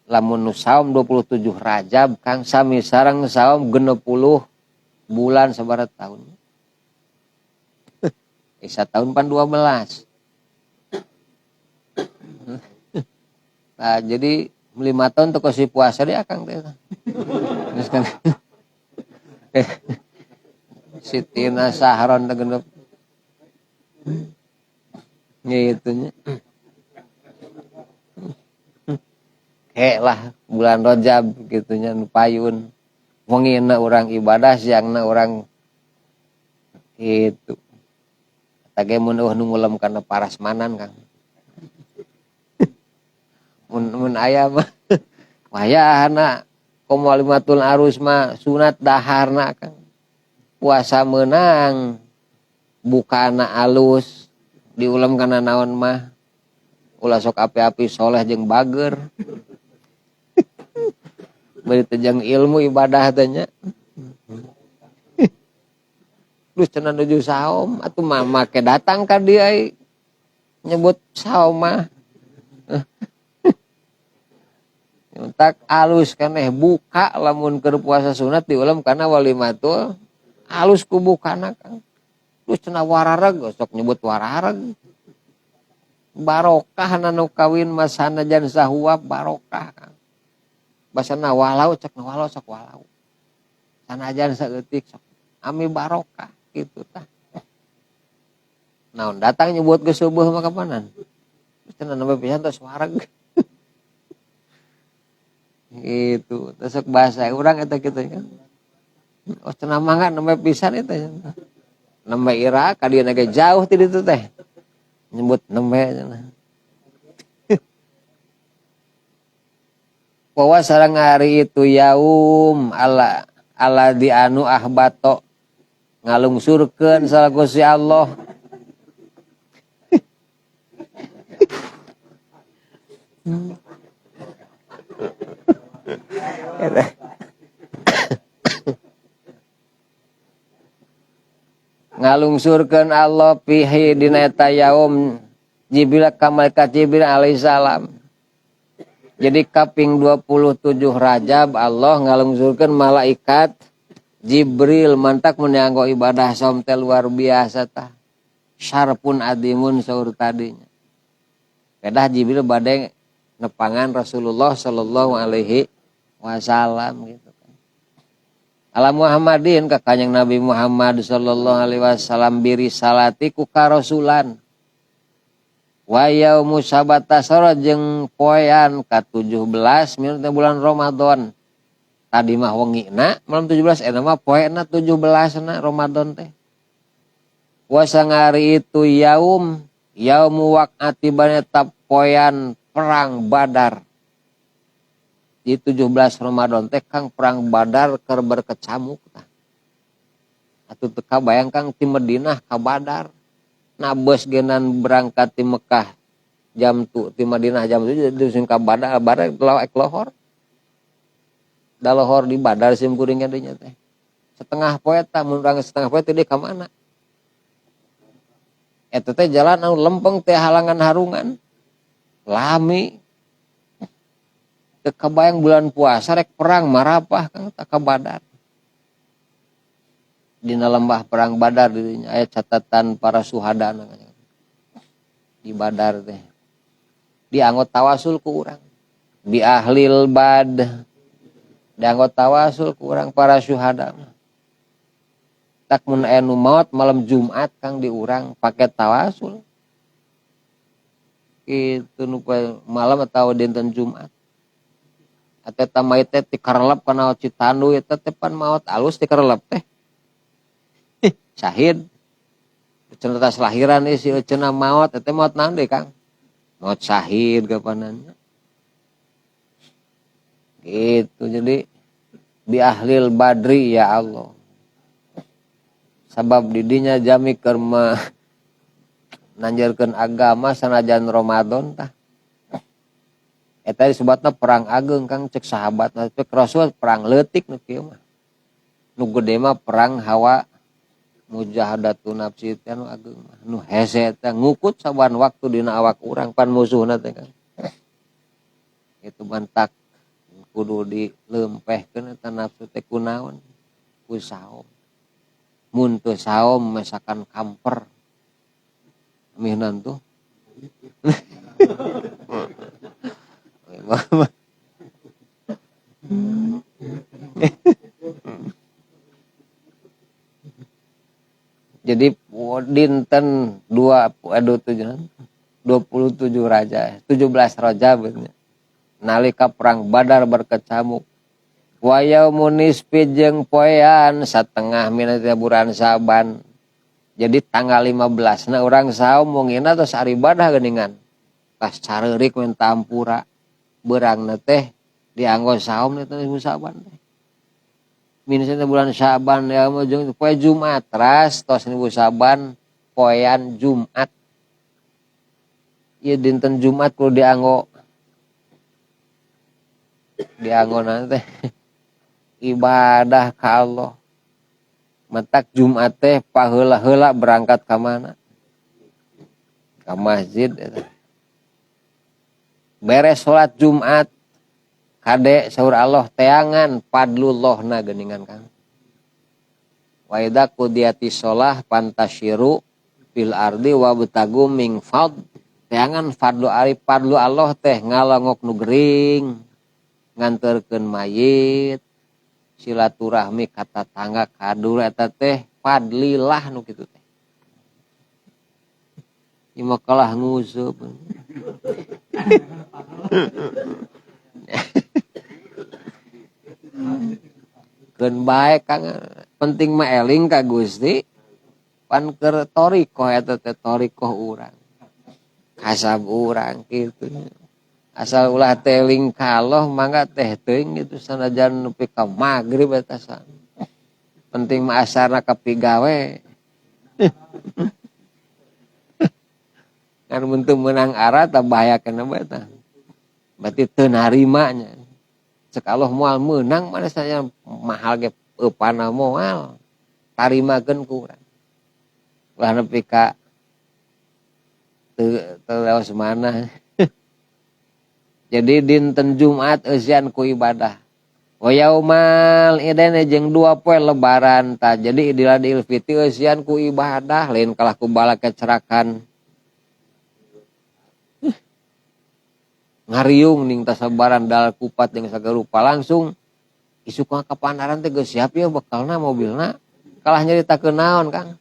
Lamun nu saum 27 Rajab kang sami sareng saum 60 bulan sabaraha tahun. Isa tahun pan 12. Nah, jadi 5 tahun teu si puasa dia akang teh. Geus kan. Sitina sahron teh genep. Gitu nya. Kayak lah bulan Rajab gitu nya nu payun. Wengina urang ibadah, siangna urang gitu. Eta ge mun eueuh nu ngulem kana parasmanan Kang. Mun aya mah wayahna komo limatul arus mah sunat daharna Kang. Puasa meunang bukana alus diulem kana naon mah ulah sok api-api soleh jeung bager. Bari teh jeung ilmu ibadah teh nya. Terus cenah nuju saum atuh mah make datang ka dieu nyebut saum mah. Tak alus keneh buka lamun keur puasa sunat diulem kana walimatul alus ku bukana Kang. Terus cenah warareg sok nyebut warareg. Barokah nu kawin mah sanajan sahuap barokah Kang. Basana walau cek walau sok walau. Sanajan saeutik sok ami barokah gitu tah. Naon datang nyebut ke subuh mah kapanan. Terus cenah nembe pisan tos wareg. Gitu, teh sok bahasa urang eta kitu kan. Oh cenah mangga nembe pisan eta. Nembe ira ka dieu ge jauh ti ditu teh. Nyebut nembe cenah. Bahwa sareng hari itu yaum ala ala di anu ahbato ngalungsurkeun salah Gusti Allah. Ngalungsurkeun Allah pihi dina eta yaum Jibril ka malaikat Jibril alaihissalam. Jadi kaping 27 Rajab Allah ngalungsurkeun malaikat Jibril mantak mun dianggo ibadah saum teh luar biasa tah. Syarpun adimun saur tadinya. Kedah Jibril bade nepangan Rasulullah sallallahu alaihi wasallam gitu kan. Ala Muhammadin ka Kanjeng Nabi Muhammad sallallahu alaihi wasallam biri salati ku karasulan. Wa yaumu sabatasara jeung poean ka-17 minut bulan Ramadan. Tadi mah wengina malam 17 eta mah poena 17 na Ramadan teh. Puasa ngari itu yaum yaumu waqati baneta poean perang Badar. Di 17 Ramadan teh Kang perang Badar keur berkecamuk tah. Atuh teu kabayang Kang ti Madinah ka Badar. Nah bus genan berangkat di Mekah jam tu di Madinah jam 7 sing ka Badar, Badar ek lohor. Da lohor di Badar sim kuring nya teh. Setengah poe tah mun urang setengah poe teh ka mana? Eta teh jalan anu lempeng teh halangan harungan. Lami. Teu kabayang bulan puasa rek perang marapah Kang tak ka Badar. Dina lembah perang Badar dirinya aya catatan para suhada di Badar teh. Dianggo tawasul ku urang. Bi ahlil bad. Dianggo tawasul ku urang para syuhada. Tak mun aya nu maot malam Jumat Kang di urang pake tawasul. Kitu nu malam atau dinten Jumat. Eta mayit teh tikarelep kana Citandu eta teh pan maot alus tikarelep teh. Syahid. Cenah tas lahiran si cenah maot eta maot naon deui Kang? Maot syahid kapanannya. Gitu jadi bi ahlil badri ya Allah. Sabab didinya jami keur nanjarkeun agama sanajan Ramadan tah. Eta disebutna perang ageung Kang cek sahabatna cek Rasul perang leutik nu kieu mah. Nu gede mah perang hawa mujahadatun nafsi teh nu ageung mah. Nu hese teh ngukut saban waktu dina awak urang pan musuhna teh Kang. Itu mantak kudu dilempehkeun eta nafsu teh kunaon? Ku saum. Mun teu saum mesakan kamper. Mihnan tuh. Jadi dinten 27 raja, 17 raja bener. Nalika perang Badar berkecamuk. Wa yaumun nisfi jeung poean satengah minat bulan Saban. Jadi tanggal 15 na urang saum mungina tos ibadah geuningan. Pas careurik minta ampura. Beurangna teh dianggo saum teh Saban teh. Minusna bulan Syaban ya jeung poe Jumat ras tos nibu Saban poean Jumat. Ieu dinten Jumat kudu dianggo nanti ibadah ka Allah. Matak Jumat teh paheula-heula berangkat ka mana? Ka masjid eta. Beres salat Jumat kade saur Allah teangan fadlullahna geuningan Kang. Wa idza qudiyati shalah pantasyiru fil ardi wabtagu min fadl. Teangan fadlu ari fadlu Allah teh ngalongok nu gering, nganterkeun mayit, silaturahmi ka tatangga kadur eta teh fadlilah nu kitu teh. Ieu mah kalah nguseup. Keun bae Kang, penting mah eling ka Gusti pan keur thoriqoh eta teh thoriqoh urang. Kasab urang kitu. Asal ulah teling kaloh mangga teh teuing gitu sanajan nepi ka magrib eta san. Penting mah asarna kapigawe. Kan mun teu meunang ara tah bahaya keneh bae tah. Berarti teu narima nya. Cek Allah moal meunang mana saya mahal ge eupana moal. Tarimakeun ku urang. Ulah nepi ka teu leos mana. Jadi dinten Jumat eusian ku ibadah. Wa yaumal idain jeung dua poe lebaran tah. Jadi Idul Adha Fitri eusian ku ibadah lain kalah ku balak kecerakan. Ngariung ning tasabaran dal kupat jeung sagarupa langsung isuk ka Pandaran teh geus siap ya bekalna mobilna kalah nyaritakeun naon Kang.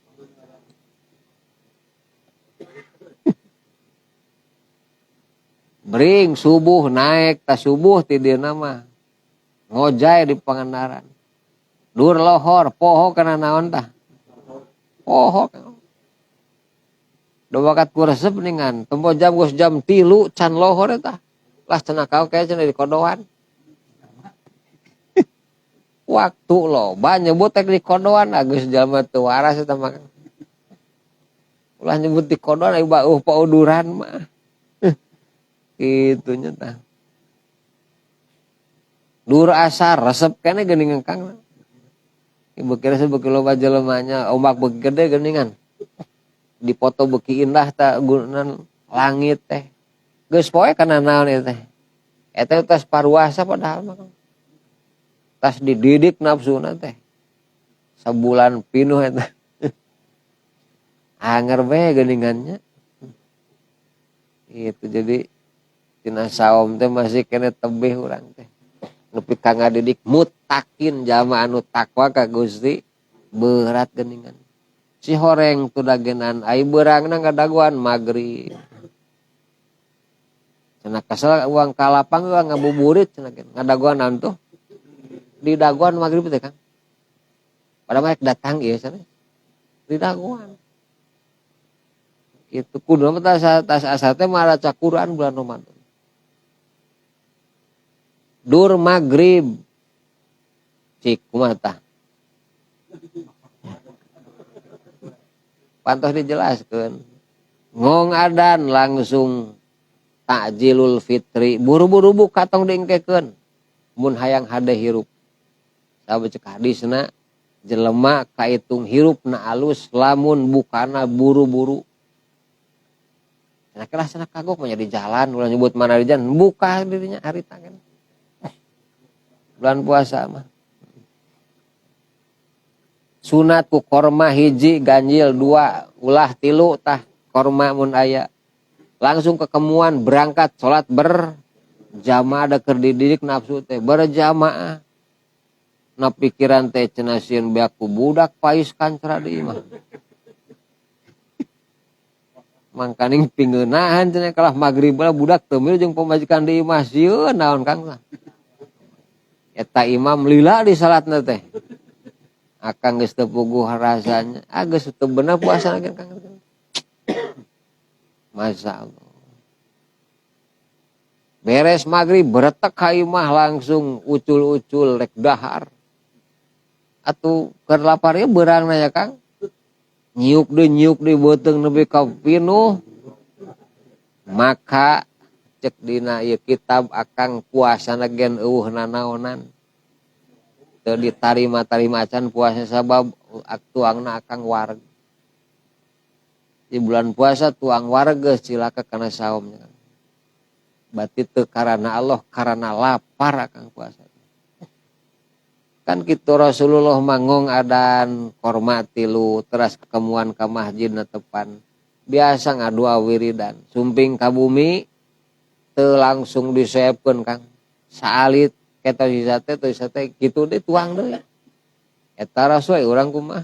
Bring subuh naik ta subuh ti dieuna mah ngojay di Pangandaran. Dur lohor poho kana naon tah? Poho. Do wakat ku resep ningan tempo jam geus jam 3 can lohor eta. Lah cenah kau kayak cenah di kodoan. Waktu loba nyebut tek di kodoan geus jalma teu waras eta mah. Ulah nyebut di kodoan aya bauh pauduran mah. Kitu nya tah. Dur asar resep keneh geuningan Kang. Beuki resep beuki loba jelemanya, ombak beuki gede geuningan. Dipoto beuki indah ta gunan langit teh. Geus poe kana naon ieu teh. Eta tas paruasa padahal mah. Tas dididik nafsuna teh. Sabulan pinuh eta. Anger bae geuningannya. Itu jadi tina saum teh masih kene tebih urang teh. Nepi ka ngadidik mutakin jalma anu takwa ka Gusti berat geuningan. Si horeng tudagenan ai beurangna ngadaguan magrib. Cenah kesel uang ka lapang uang ngabuburit cenah ngadagoan naon tuh. Di dagoan magrib teh Kang. Pada mereka datang ieu cenah. Di dagoan. Itu kudu mah tas asar teh maca Quran bulan Ramadan. Dur magrib. Cik kumaha tah? Pantos dijelaskeun. Ngong adan langsung takjilul fitri, buru-buru buka tong diengkekeun. Mun hayang hade hirup. Sabab cek hadisna jelema kaitung hirupna alus lamun bukana buru-buru. Nah, kelah cenah kagok mah di jalan, ulah nyebut mana di jalan, buka dirinya harita kan. Bulan puasa mah. Sunat ku korma hiji ganjil 2 ulah 3 tah korma mun aya. Langsung kekemuan berangkat salat berjamaah da keur dididik nafsu teh berjamaah. Na pikiran teh cenah sieun beak ku budak pais kancra di imah. Mangkaning pingeunahan cenah kalah magrib lah budak teu milu jeung pamajikan di imah sieun naon Kang tah. Eta imam lila di salatna teh. Akang geus teu puguh rasanya. Ah geus teu bener puasa lagi Kang. Masya Allah. Beres magrib beretek ka imah langsung ucul-ucul rek dahar. Atuh keur lapar ieu beurang na ya Kang. Nyiuk deui beuteung nepi ka pinuh. Maka cek dina ieu kitab akang puasana gen eueuh nanaonan. Teu ditarima-tarima acan puasa sabab tuangna akang wareg. Di bulan puasa tuang wareg geus cilaka kana saum. Berarti teu karana Allah, karana lapar akang puasa. Kan kitu Rasulullah mangong adan korma tilu teras kekemuan ka masjid na tepan. Biasa ngadua wiridan, sumping ka bumi teu langsung diseepkeun Kang. Saalit keto sisa teh teu sisa teh kitu deui tuang deui. Eta Rasul urang kumaha?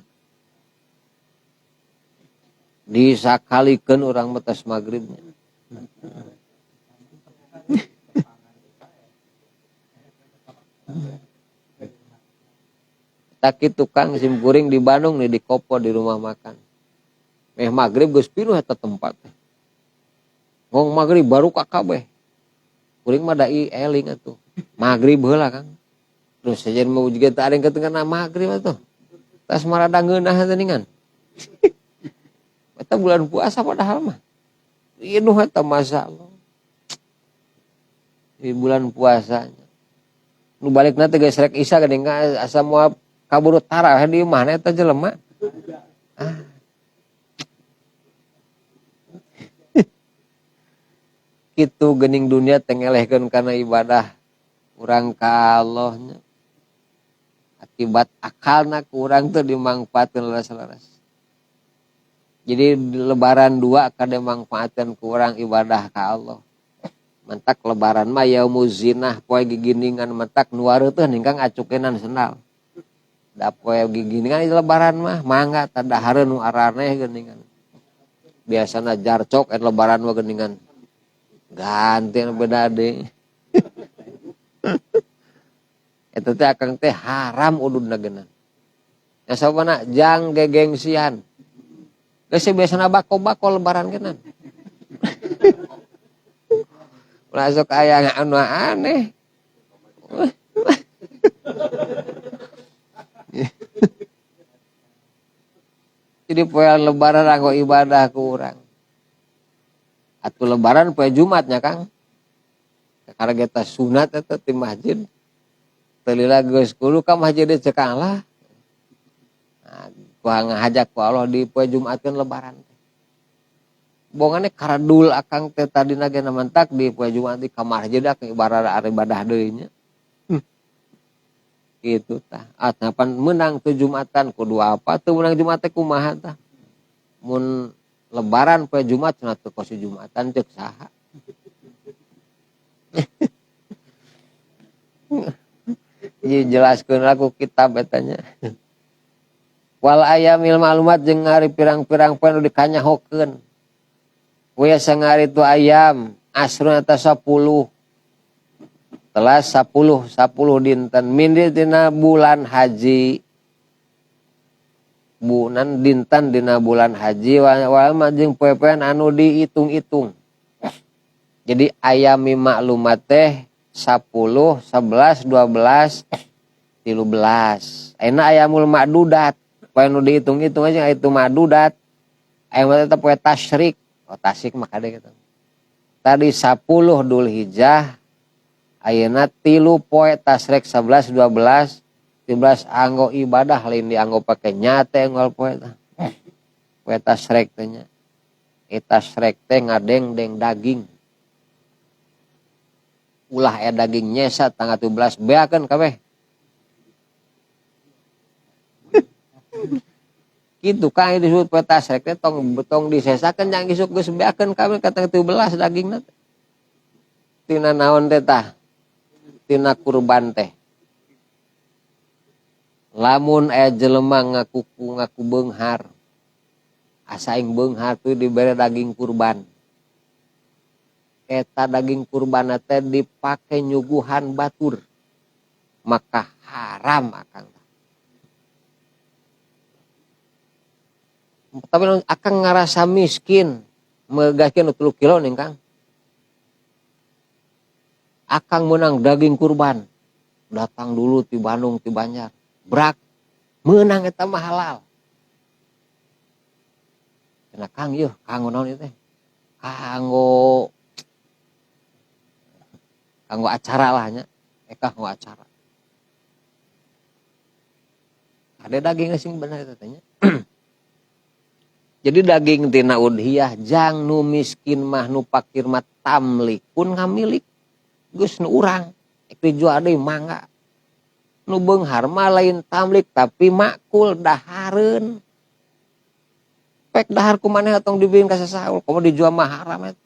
Disakalikeun urang mah tos magribnya. Tak kitu Kang simkuring di Bandung nih di Kopo di rumah makan. Meh magrib geus pinuh eta tempat teh. Ngong magrib baru ka kabeh. Kuring mah da eling atuh. Magrib heula Kang. Terus sejen mau juga teu ada yang ketengah magrib atuh. Tas marada ngeunah teh ningan. Eta bulan puasa padahal mah. Inuh eta masalah. Di bulan puasanya. Nu balikna teh geus rek isa geuning asa moal kaburu tarawih di imahna eta jelema. Ah. Kitu geuning dunia teh ngelehkeun kana ibadah urang ka Allahnya. Akibat akalna ku urang teh dimangfaatkeun leres-leres. Jadi lebaran 2 kade mangfaatkeun ku urang ibadah ka Allah. Mentak lebaran mah yaumuz zinah poe giginingan mentak nu wareuh teh ningkang acukenan sendal. Da poe giginingan di lebaran mah mangga tadahareun nu araneh geuningan. Biasana jarcok et lebaran mah geuningan. Ganti anu beda deui. Eta teh akang teh haram ududna geunan. Ya sabana jang gegengsian. Geus biasana bako-bako lebaran geunan. Ulah sok aya anu aneh. Jadi poe lebaran anggo ibadah ku urang. Atuh lebaran poe Jumatnya Kang. Karena kita sunat eta di masjid. Teu lila geus kudu ka masjid cekang lah. Nah, ku ngahajak ku Allah di poe Jumatkeun lebaran. Bongane karadul akang teh tadina ge mentak di poe Jumat di ka masjid akang ibadah ibadah deui nya. Gitu tah. Atapan menang teu Jumatan kudu apa teu menang Jumat teh kumaha tah. Mun lebaran poe Jumat cenah teu kosi Jumatan ceuk saha. Ieu jelaskeun laku kitab eta nya. Wal ayamil ma'lumat jeung ari pirang-pirang poe nu dikanyahokeun. Waya sangari tu ayam Asrun eta 10. Telah 10 dinten min dina bulan haji. Bunan dinten dina bulan haji wa jeung poe-poean anu dihitung-hitung. Jadi ayami maklumat teh 10, 11, 12, 13. Ayeuna ayamul makdudat. Poe nu dihitung-hitung aja itu makdudat. Ayam tetep poe tasyrik. Oh tasyrik mah kade gitu. Tadi 10 Dzulhijjah ayeuna 3 poe tasyrik 11, 12, 13 anggo ibadah lain dianggo pake nyate unggal poe teh. Poe tasyrik teh nya. Eta tasyrik teh ngadeng-deng daging. Ulah aya daging nyesa tanggal 17 beakeun kabeh. Kitu kang disebut poe tasyrik teh tong disesakeun jang isuk geus beakeun kabeh ka tanggal 17 dagingna teh. Tina naon teh tah? Tina kurban teh. Lamun aya jelema ngaku beunghar. Asa aing beunghar tuh dibere daging kurban. Eta daging kurban teh dipake nyuguhan batur. Maka haram akang. Tapi akang ngarasa miskin, megaskeun 3 kilo nih Kang. Akang menang daging kurban. Datang dulu ti Bandung, ti Banjar. Brak, menang eta mah halal. Cenah Kang yeuh, kanggo naon ieu teh? Kanggo acara lah nya. Kanggo acara. Ada daging sing bener eta teh nya. Jadi daging tina udhiyah jang nu miskin mah nu pakir mah tamlikun ngamilik geus nu urang ek dijual deui mangga. Nu beunghar mah lain tamlik tapi makul dahareun. Pek dahar ku maneh tong dibieun ka sasaul komo dijual mah haram eta.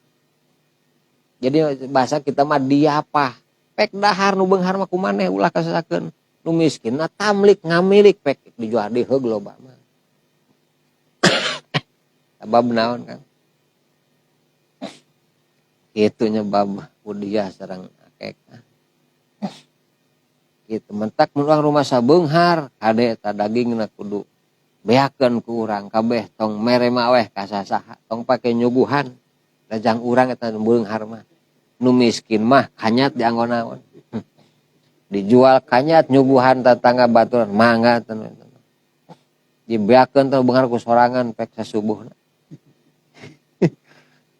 Jadi bahasa kita mah diapah. Pek dahar nu beunghar mah ku maneh ulah kasasakeun. Nu miskin mah tamlik ngamilik pek dijual deui heug loba mah. Bab naon kan? Kitu nya bab udhiyah sareng akikah. Kitu mentak mun urang rumah sabeunghar kade eta dagingna kudu beakeun ku urang kabeh tong mere maweh ka sasaha tong pake nyuguhan da jang urang eta beunghar mah. Nu miskin mah kanyat dianggo naon. Dijual kanyat nyuguhan tetangga baturan mangga teh. Dibeakeun teh beunghar ku sorangan pek sasubuhna.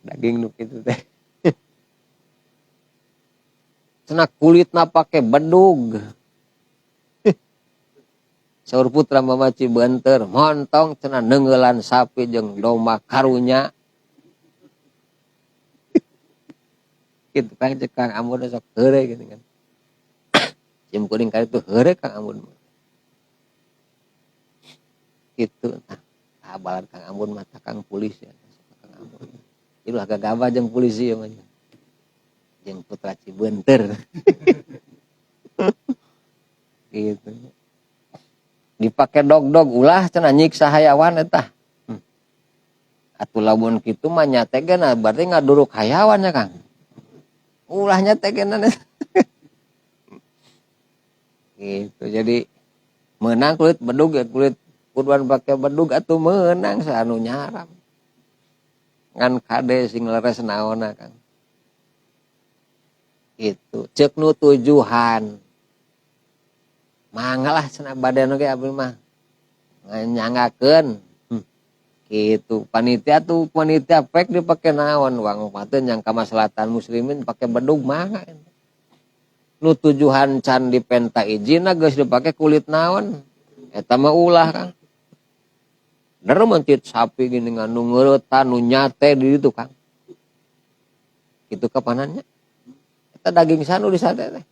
Daging nu kitu teh. Cenah kulitna pake bedug. Saur putra mama Cibenter montong cenah neungeulan sapi jeung domba karunya. Kitu Kang cek Kang Amun sok heureuy gitu kan. Cim kuring ka ditu heureuy Kang Amun. Kitu tah. Kabalan Kang Amun mah Kang polisi ya. Kang Amun. Ieu lah gagabah jeung polisi ieu mah. Jeung putra Cibenter. Gitu. Dipake dog-dog ulah cenah nyiksa hayawan eta. Atuh lamun kitu mah nyate ge nah berarti ngaduruk hayawan ya Kang. Ulah nyate ge na. Gitu. Jadi menang kulit bedug ya kulit kurban pake bedug atuh meunang saanu nyaram. Ngan kade sing leres naonna Kang. Itu ceuk nu tujuhan. Mangga lah cenah badan oge abdi mah nyangakeun. Gitu. Panitia tuh panitia pek dipake naon wang pateun yang kamaslahatan muslimin pake bedug mangga. Nu tujuhan can dipenta ijinna geus dipake kulit naon. Eta mah ulah Kang. Der mencit sapi gini nu ngeuretan nu nyate di ditu Kang. Kitu kapanannya. Eta daging sanu di sate teh.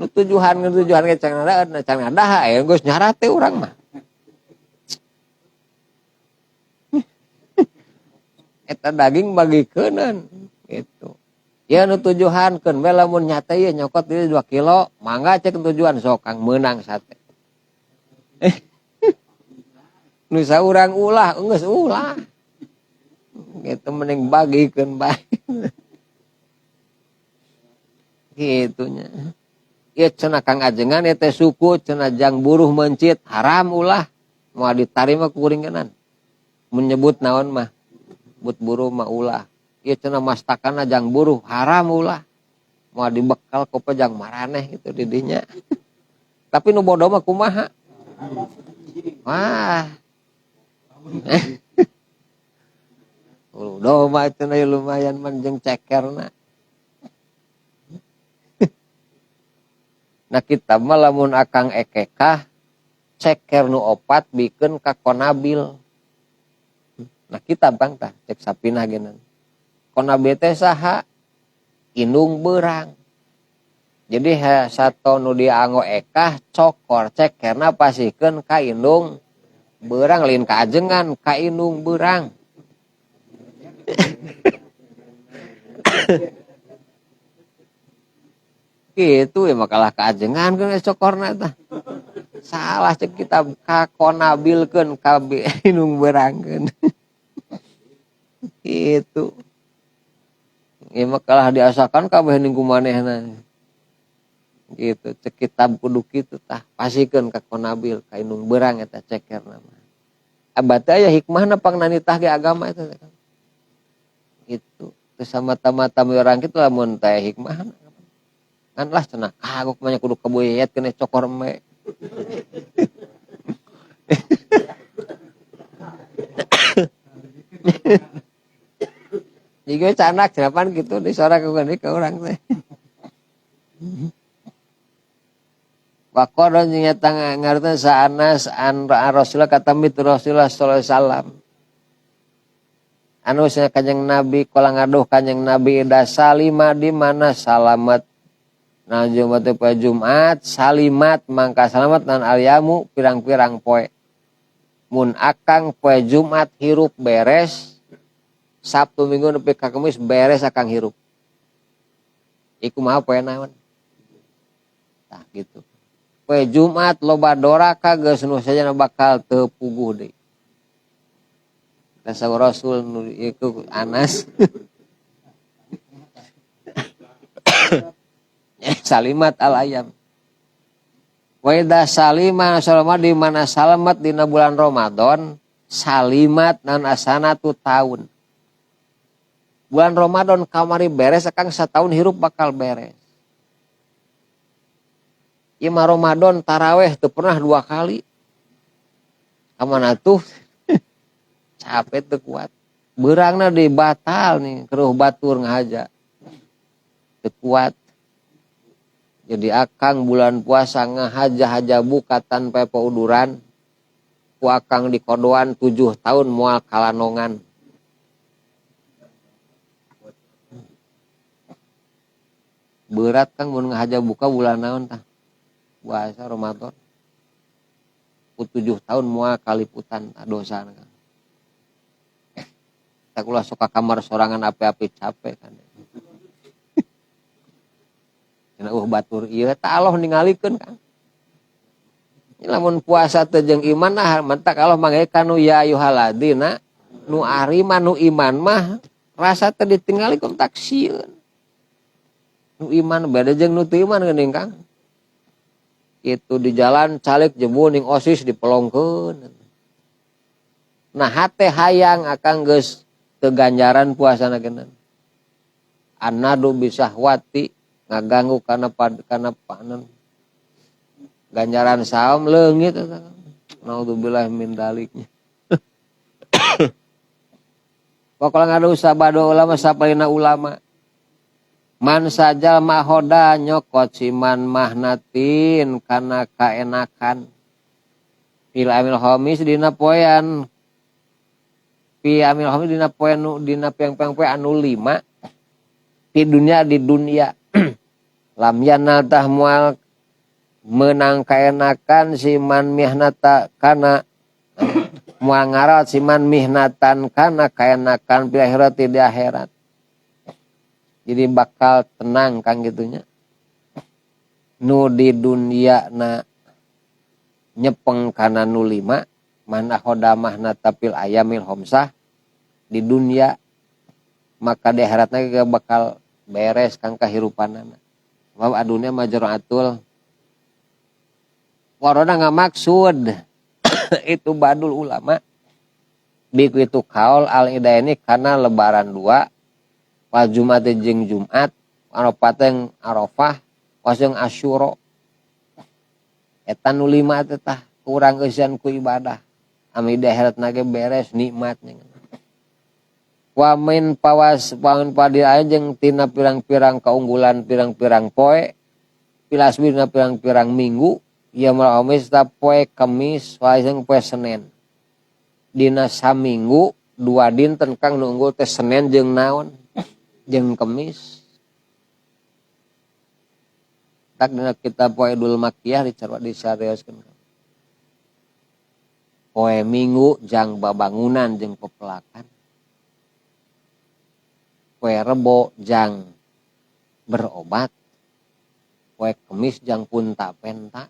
Nu tujuhan ge can ngadaha aya geus nyarate urang mah. Eta daging bagikeuneun gitu. Ya nu tujuhan keun we lamun nyate ieu nyokot ieu 2 kilo, mangga cek tujuan sok Kang meunang sate. Nu saurang ulah geus ulah. Gitu mending bagikeun bae. Gitunya. Ieu cenah Kang Ajengan ieu teh suku cenah jang buruh mencit haram ulah moal ditarima ku kuring geunan. Menyebut naon mah but buruh mah ulah. Ieu cenah mastakana jang buruh haram ulah. Moal dibekal ku jang maraneh gitu di dinya. Tapi nu bodoh mah kumaha? Wah. Bodoh mah cenah lumayan man jeung cekerna. Nah kita mah lamun akang ekekah ceker nu opat bikeun ka konabil. Nah kita bang tah cek sapinah geunan. Konabil teh saha? Indung beurang. Jadi sato nu dianggo ekah cokor cekerna pasihkeun ka indung beurang lain ka ajengan ka indung beurang. Gitu ya makalah keajengan kan cokorna tah. Salah cek kita kakonabilkeun ka indung beurangkeun. Gitu. Ya makalah diasakan kabeh ning kumanehna. Gitu cek kitab kudu kitu tah pasikeun ka konabil ka indung beurang eta cekerna mah. Abah teh aya hikmahna pangnanitah ge agama eta. Gitu. Teu samata-mata urang kitu lamun teh hikmahna. Kan lah cenah kagok mah kudu kabuyet kene cokor me. Jiga canak cenapan gitu disorak ku ke urang teh. Waqara jeung eta ngartos sa Anas an Rasulullah katambi Rasulullah sallallahu alaihi wasallam. Anu cenah Kanjeng Nabi kala ngaduh Kanjeng Nabi ida salima di mana salamet. Nah Jumat poe Jumat salimat mangka salamet nan alyamu pirang-pirang poe. Mun akang poe Jumat hirup beres, Sabtu Minggu nepi ka Kamis beres akang hirup. Iku mah poe naon? Tah gitu. Poe Jumat loba doraka geus nu sajana bakal teu puguh deui. Kata Rasul nu iku Anas. Salimat al ayam. Wa idza salima salama di mana salamat dina bulan Ramadan, salimat nan asanatu taun. Bulan Ramadan kamari beres akang satahun hirup bakal beres. Ieu mah Ramadan taraweh teu pernah 2 kali. Kamana tuh? Capek teu kuat. Beurangna dibatal nih, keruh batur ngahaja. Teu kuat. Jadi akang bulan puasa ngahaja-haja buka tanpa pauduran. Ku akang dikodoan 7 tahun moal kalanongan. Berat kang mun ngahaja buka bulan naon tah? Puasa Ramadan. Ku 7 tahun moal kaliputan tah dosa kang. Tak ulah sok ka kamar sorangan api-api capek kan. Cenah batur ieu tah Allah ningalikeun kang. Lamun puasa teh jeung iman ah mentak Allah mangga kanu ya ayyuhalladzina nu arima nu iman mah rasa teh ditinggalikeun tak sieun. Nu iman beda jeung nu teu iman geuning kang. Itu di jalan calik jebul ning OSIS dipelongkeun. Nah hate hayang akang geus teu ganjaran puasana geunan. Anadu bisahwati ngaganggu kana kana panen ganjaran saum leungit eta. Naudzubillah min daliknya. Pokoknya ngadu sabado ulama sapalina ulama. Man sajal mahoda nyokot siman mahnatin kana kaenakan. Fil amil khamis dina poean. Fi amil khamis dina poean nu dina piang-piang poe anu 5. Di dunia di dunia. Lam yanal tah mual menang kaenakan siman mihnata kana mual ngarat siman mihnatan kana kaenakan di akhirat di akhirat. Jadi bakal tenang kang gitunya. Nu di dunia na nyepeng kana nu 5 man akhoda mahnata fil ayamil khomsah di dunia Maka di akhiratna ge bakal beres kang kahirupanana. Sebab adunya majra'atul warona ngamaksud itu badul ulama biku itu kaul al idaini karena lebaran dua wal jumat jeung Jumat Arafah jeung Arafah waseng Asyura eta nu lima teh tah kurang eusian ku ibadah ami di akhiratna ge beres nikmatnya. Wa min pawas bangun padi aya jeung tina pirang-pirang keunggulan pirang-pirang poe pilasbina pirang-pirang minggu ya malamis ta poe Kemis wae poe Senin. Dina saminggu dua dinten kang nu unggul teh Senin jeung naon jeung Kemis. Tak dina kitab Faidul Makkiyah dicarwa disarioskeun. Poe Minggu jang babangunan jeung pepelakan. Poe Rebo jang berobat. Poe Kemis jang punta penta.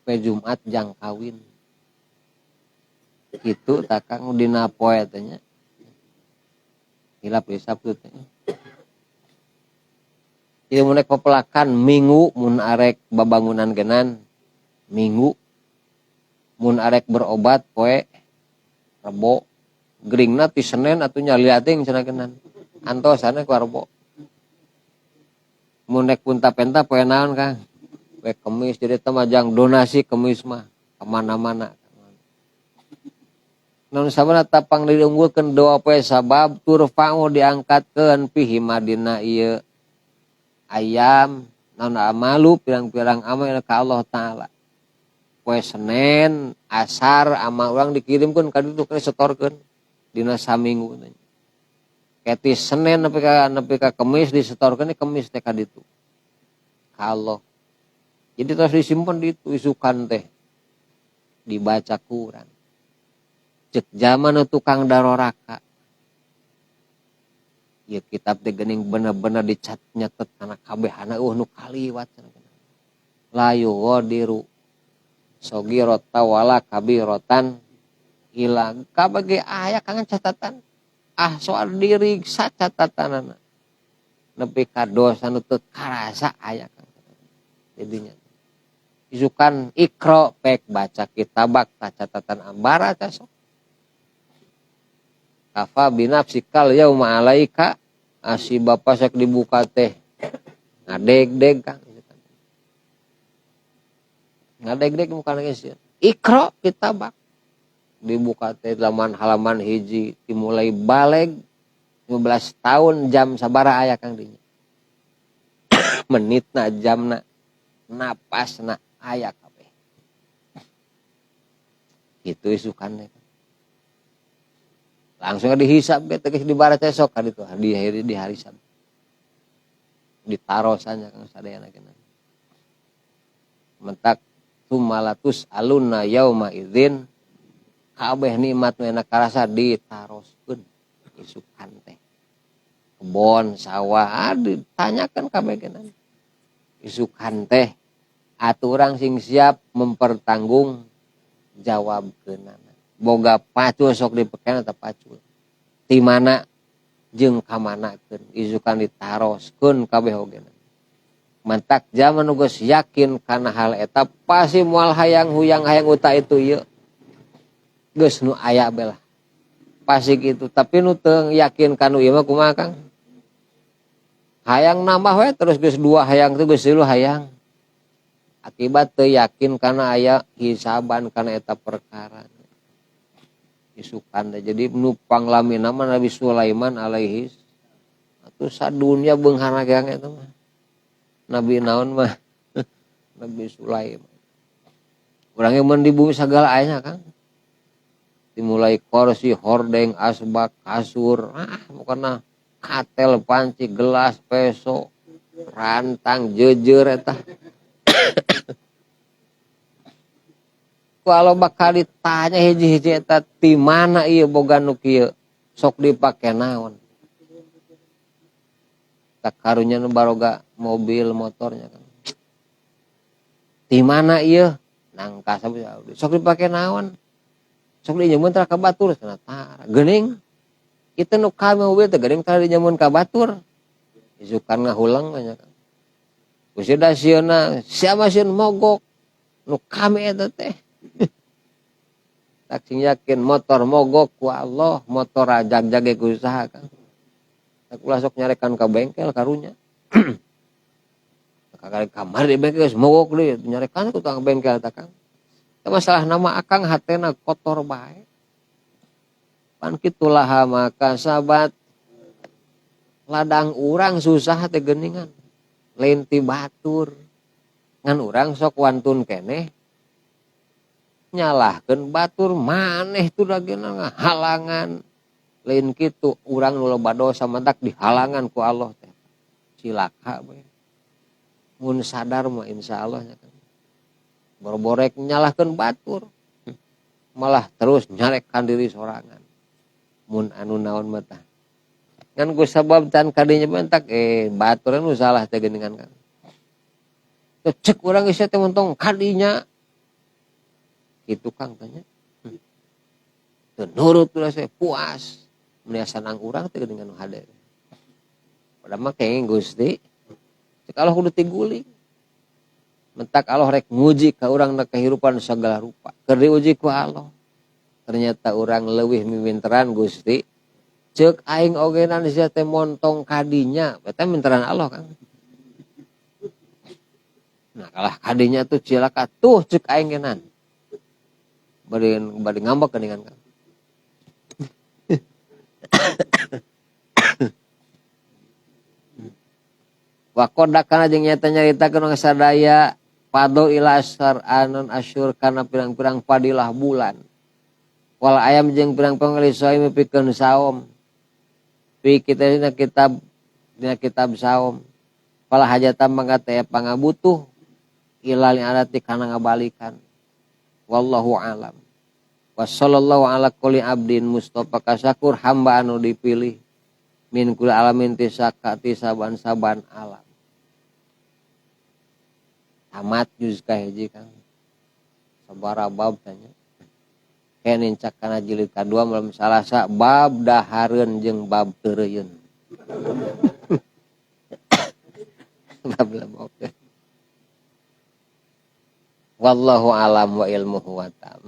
Poe Jumat jang kawin. Kitu tah kang dina poe teh nya. Hilap di Sabtu teh. Jadi mun rek pepelakan Minggu, mun arek babangunan genan Minggu, mun arek berobat poe Rebo, geringna ti Senin atuh nya liating cenah genan. Antosana ku Rebo. Mun rek punta-penta poe naon Kang? Poe Kemis, jadi teh mah jang donasi Kemis mah kemana-mana. Naon sabana tapang diunggulkeun doa poe sabab turfa'u diangkatkeun fihi madina ieu ayam naon amalu pirang-pirang amal ka Allah Ta'ala. Poe Senin asar amal urang dikirimkeun ka ditu ka disetorkeun dina saminggu teh. Keti Senin nepi ka Kemis disetorkeun Kemis teh ka ditu. Ka Allah. Jadi terus disimpen di itu isukan teh dibaca Quran. Cek zaman tukang daroraka. Ya kitab teh geuning bener-bener dicat nyatet kana kabehana eueuh nu kaliwat cenah. La yughadiru sogirota wala kabiratan hilang. Kabeh aya kangen catatan. Ah soal diriksa catatanana. Nepi ka dosa nu teu karasa aya kang. Jadinya isukan ikro pek baca kitabak ta catatan ambara ta sok. Kafa binafsikal yauma alaika asi bapa sok dibuka teh ngadeg-deg kang. Ngadeg-deg muka geus. Ikro kitabak dibuka teh laman halaman hiji dimulai baleg 15 tahun jam sabaraha aya kang dinya. Menitna jamna napasna aya kabeh. Kitu isukan teh. Langsung dihisab ge teh geus dibaca sok ka ditu di hari Sabtu. Ditarosan kang sadayana kena. Mentak sumalatus aluna yauma idzin kabeh nikmat nu enak karasa ditaroskeun isukan teh. Kebon, sawah, ditanyakan kabeh kena. Isukan teh aturan sing siap mempertanggung jawabkeunana. Boga pacul sok dipeken atau pacul. Ti mana jeung ka manakeun isukan ditaroskeun kabeh ogena. Mantak zaman nu geus yakin kana hal eta pasti moal hayang huyang hayang uta itu ieu. Geus nu aya belah. Pasti gitu, tapi nu teu yakin kanu ieu mah kumaha Kang? Hayang nambah we terus geus dua hayang teh geus tilu hayang. Akibat teu yakin kana aya hisaban kana eta perkara. Isukan teh jadi nu panglamina mah Nabi Sulaiman alaihi atuh sadunya beungharna geang eta mah. Nabi naon mah Nabi Sulaiman. Urang ge mun di bumi sagala aya Kang. Dimulai kursi, hordeng, asbak, kasur, pokona katel, panci, gelas, peso, rantang, jejer eta. Kalau bakal ditanya hiji-hiji eta ti mana ieu boga nu kieu sok dipake naon. Tak karunya nu baroga mobil motornya kan. Ti mana ieu nangka sok dipake naon. Sok diinjeumkeun tara ka batur cenah tara geuning. Itu nu kami mobil teh geuning tadi nyamun ka batur. Isukan ngahulang banyak. Usida sieuna siapa sieun mogok nu kami eta teh. Tak sing yakin motor mogok ku Allah, motor jag-jage ku usaha kan. Tak ulah sok nyarekan ka bengkel karunya. Kakak kamar di bengkel geus mogok deui nyarekan ku tukang bengkel tah Kang. Teh masalah nama akang hatena kotor bae. Pan kitulah maka sahabat ladang urang susah teh geuningan. Lain ti batur. Ngan urang sok wantun keneh nyalahkeun batur maneh tu dagena ngahalangan. Lain kitu urang nu loba dosa mantak dihalangan ku Allah teh. Cilaka we. Mun sadar mah insyaallah nya kan. Borborek nyalahkeun batur. Malah terus nyarekan diri sorangan. Mun anu naon mah tah. Ngan ku sabab can kadinya bentak baturan nu salah teh geuningan kan. Cek urang geus teh montong kadinya. Kitu Kang tanya. Teu nurut ulah saya puas. Mun asa nang urang teh geuningan nu hade. Padahal mah kenging Gusti. Cek Allah kudu tiguling. Mentak Allah rek nguji ka urang na kehidupan segala rupa. Keur diuji ku Allah. Ternyata urang leuwih miminteran Gusti. Ceuk aing ogenan sia teh montong kadinya, eta minteran Allah kan. Nah, kalah kadinya tuh cilaka tuh ceuk aing genan. Bade ngambek geuningan kan. Wa qadakana jeung nyata nyaritakeun sadaya fado ila asar anon asyur kana pirang-pirang fadilah bulan. Wal ayam jeung pirang-pirang lisoimi pikeun saum. Pi kita dina kitab saum. Fala hajata mangga teh pangabutuh ila li adati kana ngabalikan. Wallahu alam. Wa sallallahu ala kulli abdin mustafa kasakur hamba anu dipilih min kulli alamin tisaka tisaban-saban alam. Tamat juz kahiji Kang. Sabaraha bab tanya. Kene nincak kana jilid kadua malam Salasa bab dahareun jeung bab teureuyun. Bab lebokeun. Wallahu alam wa ilmuhu wa tam.